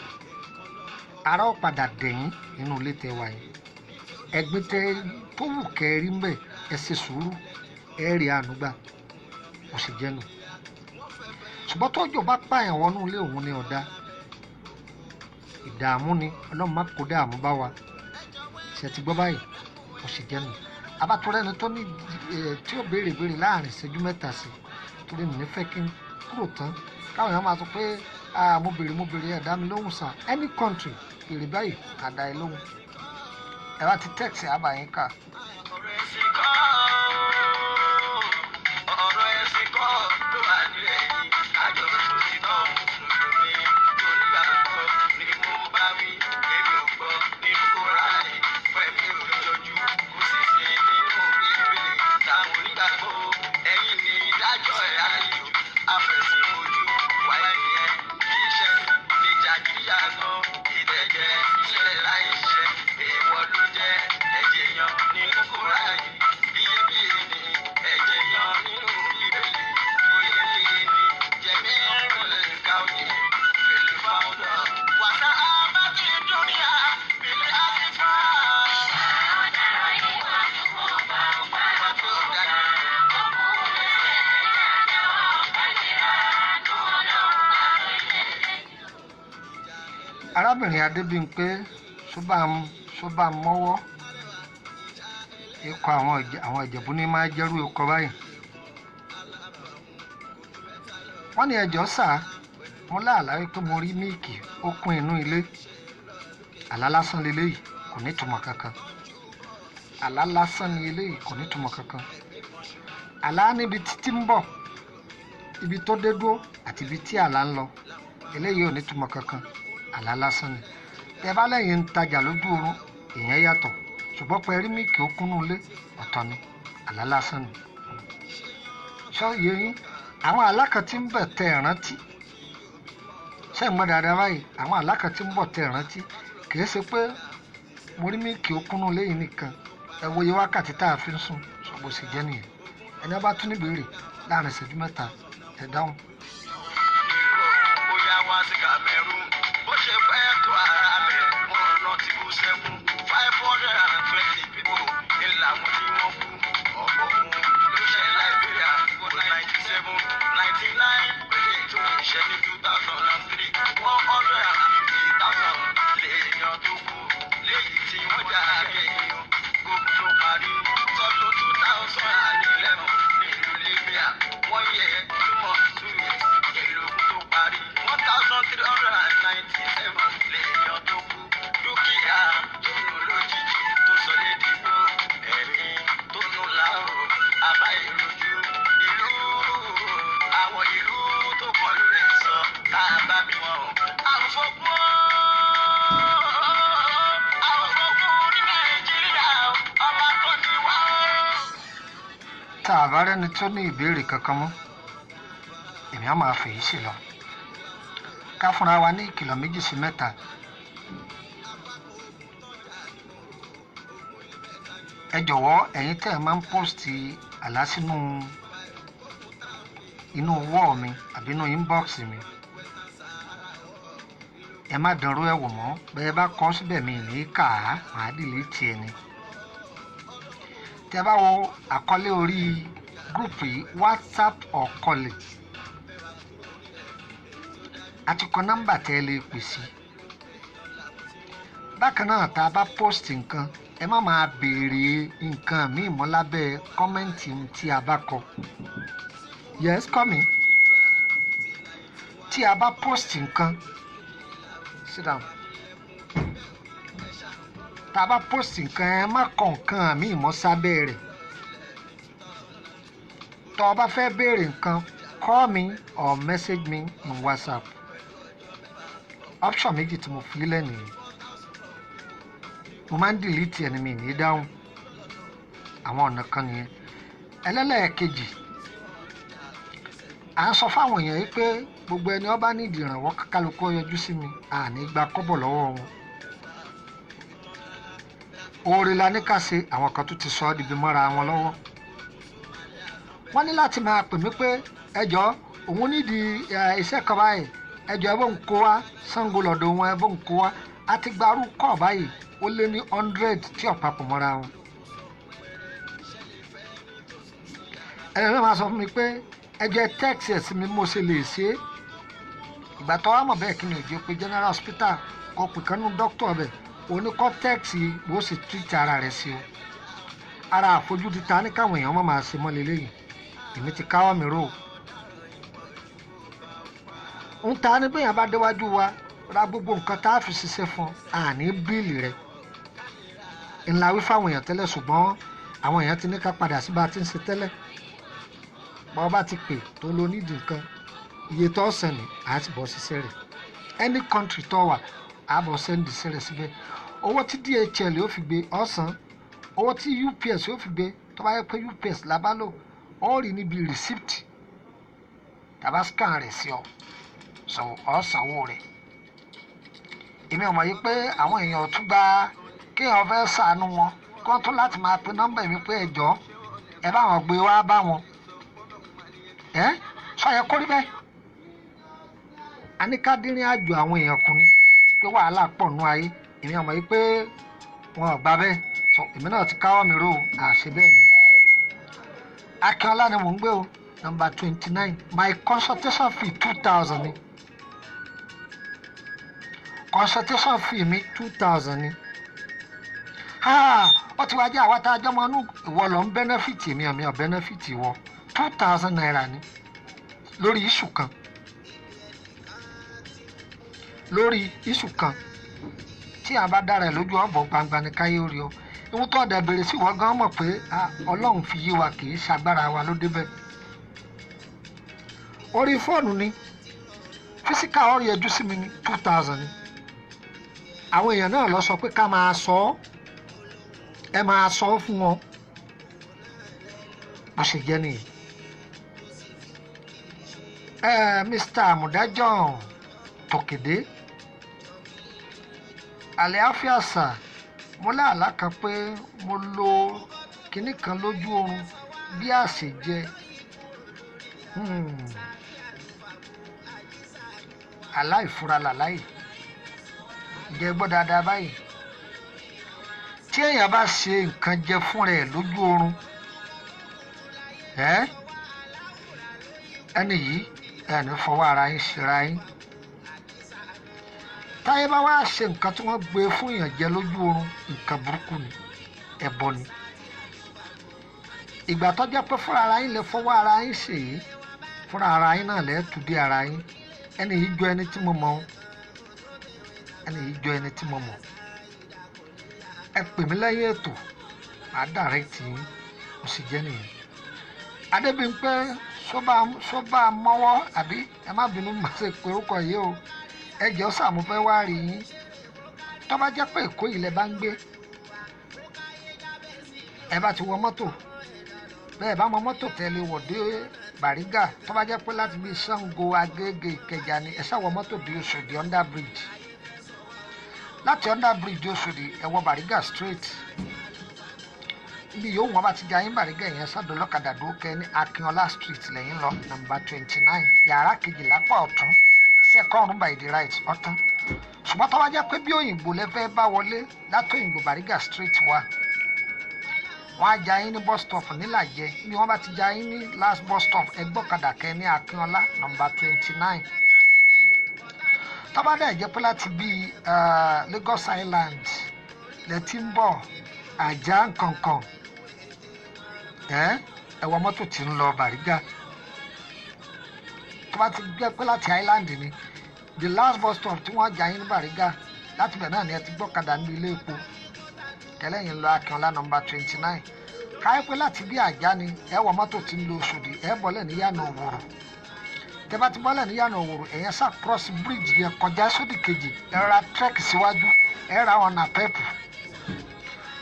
ara ó padà dẹ̀yìn nínú ilé tẹ wà yìí. Ẹ̀gbin tẹ tó wù kẹ́ rí ń bẹ̀, ẹ ṣe sùúrù, ẹ rí àánú gbà. Kò sì jẹ́nu. Ṣùgbọ́n tọ́jọ́ bá pààyàn wọnú ilé, òun ni ọ̀dà ìdààmú ni. Ọlọ́run má kó dààmú bá wa. Ṣe ti gbọ́ báyìí? Kò sì jẹ́nu. Abatọ́rẹ́ni tó ní ẹ̀ tí ó béèrè béèrè láàrin ìṣẹ́jú 3 sí, torí mi ní fẹ́ kí n kúrò tán káwọn èèyàn máa sọ pé, "Ah, mo béèrè, mo béèrè, ẹ̀ dá mi lóhùn sàn." Any country, béèrè báyìí, àdá ẹ lóhùn. Ẹ bá ti text, àbàyín kà. Ọ̀rọ̀ ẹ̀sìn kọ́, ọ̀rọ̀ ẹ̀sìn kọ́ ló wà nílẹ̀ yìí. Àjọ tó ti tọ́ Mùsùlùmí tó nígbàgbọ́ ni mo bá wí. Èmi ò gbọ́ nínú Kúránì pẹ̀lú òjòjú. Kò sì sí nínú Bíbélì táwọn onígbàgbọ́. Ẹ̀yin ni ìdájọ́ ẹ̀ ayò. Afẹ̀sìn ojú wáyé yẹn kì í ṣe ní jàgídíjàgan. Ìdẹ̀jẹ̀ sílẹ̀ láìṣẹ̀ èèwọ̀ ló jẹ́. Ẹ̀jẹ̀ yan nínú Kúránì iyebíye ni, ẹ̀jẹ̀ yan nínú Bíbélì oyebíye ni. Jẹ̀mí ẹ̀rùn káwé fèlè fáwọ́dọ̀ wàtá abájí dúníà fèlè àsìfà. Wà tó dájú. Arábìnrin Adébímpé Ṣọbàmọ́wọ́, ikọ̀ àwọn Ìjẹ̀bú ní máa jẹ́rú ikọ̀ báyìí. Wọ́n ní, "Ẹjọ́ sà, mo láàlá wípé mo rí míìkì ó kún inú ilé." Àlá lásán leléyìí, kò ní ìtumọ̀ kankan. Àlá lásán ni eléyìí, kò ní ìtumọ̀ kankan. Àlá níbi títí ń bọ̀, ibi tó dé dúró àti ibi tí àlá ń lọ. Eléyìí ò ní ìtumọ̀ kankan, àlá lásán ni. Tẹ bá lẹ́yìn ń tajà lójú oorun, ìyẹn yàtọ̀, ṣùgbọ́n pé rí míìkì ó kúnnú ilé, ọ̀tọ̀ ni, àlá lásán ni. Ṣọ́ yé yín? Àwọn àlá kan tí ń bẹ̀ tẹ ẹ̀ rántí, ṣé ń gbọ́ dáadáa báyìí? Àwọn àlá kan tí ń bọ̀ tẹ ẹ̀ rántí, kìí ṣe pé mo rí míìkì ó kúnnú ilé yìí nìkan. Ẹ wo iye wákàtí tá a fi ń sùn. Sọ bó ṣe jẹ́ nìyẹn. Ẹni bá tún níbèrè láàrin ìṣẹ́jú 3, ẹ dáhùn. Bóyá wá sí Cameroon bó ṣe fẹ́ tó ara mi, mo rántí kú sẹ́kù 520 people ní làwọn tí wọ́n kú. Ọ̀pọ̀ fún ló ṣe Liberia kó 97, 99 pẹ̀lú ètò ìṣẹ́ ní 2003, 150,000 lèèyàn tó kú léyìí. Bá rẹ́ni tó ní ìbéèrè kankan mọ́, èmi á máa fèyí sí lọ. Ká fúnra wa ní ìkìlọ̀ méjì sí mẹ́ta. Ẹ jọ̀wọ́, ẹ̀yin tẹ́ ẹ máa ń post àlá sínú inú wall mi àbí inú inbox mi, ẹ má dánrú ẹ̀ wò mọ́. Bẹ́ẹ̀ bá kọ́ síbẹ̀, mi ní kà á, màá delete ẹ ni. Tẹ́ bá wo àkọlé orí group yìí, WhatsApp or calling, àti kọ nọ́mbà tẹ́ ẹ lè pè sí. Bákan náà, tá a bá post nǹkan, ẹ má máa béèrè nǹkan míì mọ́ lábẹ́ comment tí a bá kọ. Yes, come in. Tí a bá post nǹkan, sit down. Tá a bá post nǹkan, ẹ má kọ nǹkan míì mọ́ sábẹ́ rẹ̀. Tó o bá fẹ́ béèrè nǹkan, call me or message me in WhatsApp. Option méjì tí mo fi lẹ̀ nìyẹn. Mo máa ń delete ẹni mi ní dáhùn. Àwọn ọ̀nà kan nìyẹn. Ẹlẹ́lẹ́ẹ̀kejì, à ń sọ fáwọn èèyàn yìí pé gbogbo ẹni ó bá nídìí ìrànwọ́, kálukú ó yọjú sí mi, àní gba kọ́bọ̀ lọ́wọ́ wọn. Oore la ní ká ṣe. Àwọn kan tó ti sọ ọ́ dìbò mọ́ra wọn lọ́wọ́, wọ́n ní láti máa pè mí pé ẹjọ́, òun nídìí iṣẹ́ kan báyìí, ẹjọ́, ẹ bó ń kó wá Ṣàngó lọ́dọ̀ wọn, ẹ bó ń kó wá. Àti gbarú kọ́ báyìí, ó lé ní 100 tí ó papọ̀ mọ́ra wọn. Ẹ̀rọ náà máa sọ fún mi pé ẹjọ́, ẹ text ẹ̀ sí mi, mo ṣe lè ṣe é. Ìgbà tó wá mọ̀ bẹ́ẹ̀, kí ni òjò pé general hospital kọ pé kanú dókítà ọbẹ̀ oníkọ́ text bó ṣe treat ara rẹ̀ sí o. Ara àfojúdi ta ní káwọn èèyàn má máa ṣe mọ́ lélẹ́yìn. Èmi ti káwọ́ mi rò ó ń ta ní bẹ́ẹ̀ bá déwájú wa ra gbogbo nǹkan tá a fi ṣiṣẹ́ fún àní bill rẹ̀ ńlá wí fáwọn èèyàn tẹ́lẹ̀, ṣùgbọ́n àwọn èèyàn ti ní ká padà sí bá a ti ń ṣe tẹ́lẹ̀. Bá bá ti pè tó lo nídìí nǹkan, iye tó send ní àá ti bọ́ ṣiṣẹ́ rẹ̀. Any country tó wà, àá bọ̀ send iṣẹ́ rẹ̀ síbẹ̀. Owó tí DHL ó fi gbé ọ̀sán, owó tí UPS ó fi gbé, tó bá yẹ pé UPS la bá lò, ó rí níbi receipt tàbá scan rẹ̀ sí ọ, so ọ̀sánwó rẹ̀. Èmi ò mọ̀ yí pé àwọn èèyàn ò tún gba kéèyàn fẹ́ ṣàánú wọn kí wọ́n tún láti máa pe nọ́mbà mi pé ẹjọ́, ẹ bá wọn gbé wá bá wọn. Ẹ sọ yẹ kó rí bẹ́ẹ̀. A ní ká dínrín àjò àwọn èèyàn kù ni pé wàhálà pọ̀ nú ayé. Èmi ò mọ̀ yí pé wọn ò gbà bẹ́ẹ̀. So èmi náà ti káwọ́ mi ró o, àṣẹ bẹ́ẹ̀ ni. Akínọlá ni mò ń gbé o, number 29. My consultation fee, 2,000 ni consultation fee mi, 2,000 ni. Ó ti wá jẹ́ àwa tá a jọ́ mọ́ inú ìwọ lọ ń benefit mi, àmì ọ̀ benefit ìwọ. ₦2,000 ni lórí issue kan, lórí issue kan tí a bá dára ẹ̀ lójú ọ̀bọ̀ gbangba ní káyé orí ọ. Ìwọ́n tó ọ̀dà bèrè sí, ìwọ gan mọ̀ pé Ọlọ́run fi yé wa, kì í ṣagbára wa ló débẹ̀. Orí fóònù ni, physical ọ̀rọ̀ yẹjú sí mi ní 2,000 ni. Àwọn èèyàn náà lọ sọ pé ká máa sọ ọ́, ẹ máa sọ ọ́ fún wọn. Bó ṣe jẹ́ nìyí. Ẹ Mr. Amudajan Tòkèdé, àlàáfíà sà. Mo láàlá kan pé mo lo kinní kan lójú oorun bí àṣejẹ. Aláìfura làláì jẹ gbọ́ dáadáa báyìí. Tí èèyàn bá ṣe nǹkan jẹ fúnra ẹ̀ lójú oorun, ẹ ẹni yìí, ẹni fọwọ́ ara yín ṣera yín. Táyé bá wá ṣe nǹkan tí wọ́n gbé fún èèyàn jẹ lójú oorun, nǹkan burúkú ni, ẹbọ ni. Ìgbà tó jẹ́ pé fúnra ara yín lè fọwọ́ ara yín ṣe yìí, fúnra ara yín náà lè tù dé ara yín. Ẹni yìí jọ ẹni tí mo mọ̀ ọ́, ẹni yìí jọ ẹni tí mo mọ̀. Ẹ pè mí lẹ́yìn ètò, màá direct yín. Mo sì jẹ́ nìyẹn. Adébímpé sóbà mọ́wọ́ àbí, ẹ má bínú, má ṣe pé orúkọ yìí o. Ẹ jẹ́ sàmú fẹ́ wá rí yín. Tó bá jẹ́ pé Èkó yìí lẹ bá ń gbé, ẹ bá ti wọ mọ́tò Bẹ́ẹ̀ bá mọ mọ́tò tẹ́lẹ̀ wọ̀ dé Bàrígà, tó bá jẹ́ pé láti bí Ṣàngó, Agége, Ìkẹjà ni, ẹ ṣàwọ̀ mọ́tò dé Òṣòdì under bridge. Láti under bridge Òṣòdì, ẹ wọ Bàrígà straight. Ibi yòówù wọn bá ti jayín Bàrígà yẹn, sádọ lọ́kadà dúró, kẹ́ ní Akínọlá Street lẹ́yìn lọ, number 29, yàrá kejì lápá ọ̀tún, second room by the right, ọ̀tún. Ṣùgbọ́n tó bá jẹ́ pé bí Òyìnbó lẹ fẹ́ bá wọlé, látò Òyìnbó, Bàrígà straight wá, wọ́n á já yín ní bus stop nílàjẹ. Bí wọ́n bá ti já yín ní last bus stop, ẹgbọ́kadà kẹ́ ní Akínọlá number 29. Tó bá dẹ̀ jẹ́ pé láti bíi Lagos Island lẹ ti ń bọ̀, Àjà nkankan, ẹ wọ mọ́tò tí ń lọ Bàrígà. Tó bá ti jẹ́ pé láti Island ni, the last bus stop tí wọ́n já yín ní Bàrígà, láti bẹ̀ náà ni ẹ ti gbọ́kadà ní ilé epo kẹlẹ́yìn lọ Akínọlá number 29. Káyọ̀ pé láti bí Àjà ni, ẹ wọ mọ́tò tí ń lọ Òṣòdì, ẹ bọ́lẹ̀ ní Yànà Òwòrò. Tẹ bá ti bọ́lẹ̀ ní Yànà Òwòrò, ẹ̀yẹn sá cross bridge yẹn kọjá sódì kejì, ẹ ra trek síwájú, ẹ ra àwọn napep.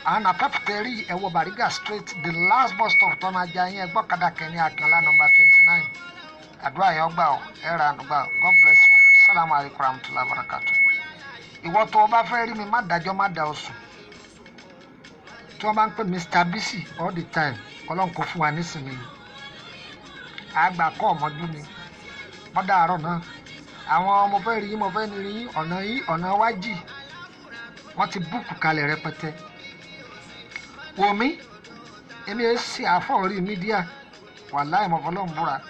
Àwọn napep tẹ rí, ẹ wọ Bàrígà straight, the last bus stop tó máa já yín, ẹ gbọ́kadà kẹ́ni Akínọlá number 29. Àdúrà yẹn gbà ọ, ẹ ra ànúgbà. God bless you. Salamu alaykum rahmatulahi barakatu. Ìwọ tó o bá fẹ́ rí mi, má dájọ́, má da oṣù tí wọ́n bá ń pè Mr Bisi all the time. Ọlọ́run kò fún wa nísìnyí, àgbà kọ́ ọ̀mọ́jú ni bọ́dà àárọ̀ náà. Àwọn mo fẹ́ rí yín, mo fẹ́ ní rí yín, ọ̀nà yín ọ̀nà wájì, wọ́n ti book kalẹ̀ rẹpẹtẹ. Wòmí, èmi ẹ̀ ṣe àfọ̀ orí media, wàláì, mo fọlọ́run búra.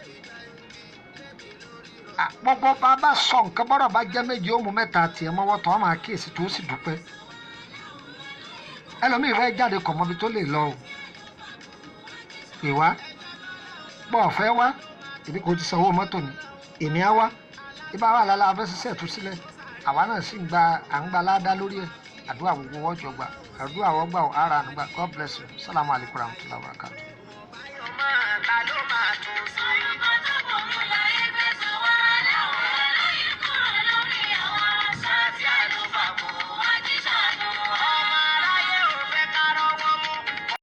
Gbogbo bá bá sọ nǹkan, bọ́rọ̀ bá jẹ́ méjì, ó mú mẹ́ta tiẹ̀ mọ́wọ́ tó máa kíyèsí, tó sì dúpẹ́. Ẹlòmíì fẹ́ jáde, kọ̀ mọ́bi tó lè lọ o. Pè wá bọ́ ọ̀fẹ́ wá, èmi kò ti sanwó mọ́tò ni, èmi á wá. Ibà wà lálẹ́ afẹ́ ṣiṣẹ́ ìtúsílẹ̀, àwa náà sì ń gba, à ń gba ládá lórí ẹ̀. Àdúrà gbogbo wọ́jọ gbà, àdúrà wọ́n gbà, ara ànúgbà. God bless you. Salamu alaykum rahmatulahi wa barakatuh. Ta ló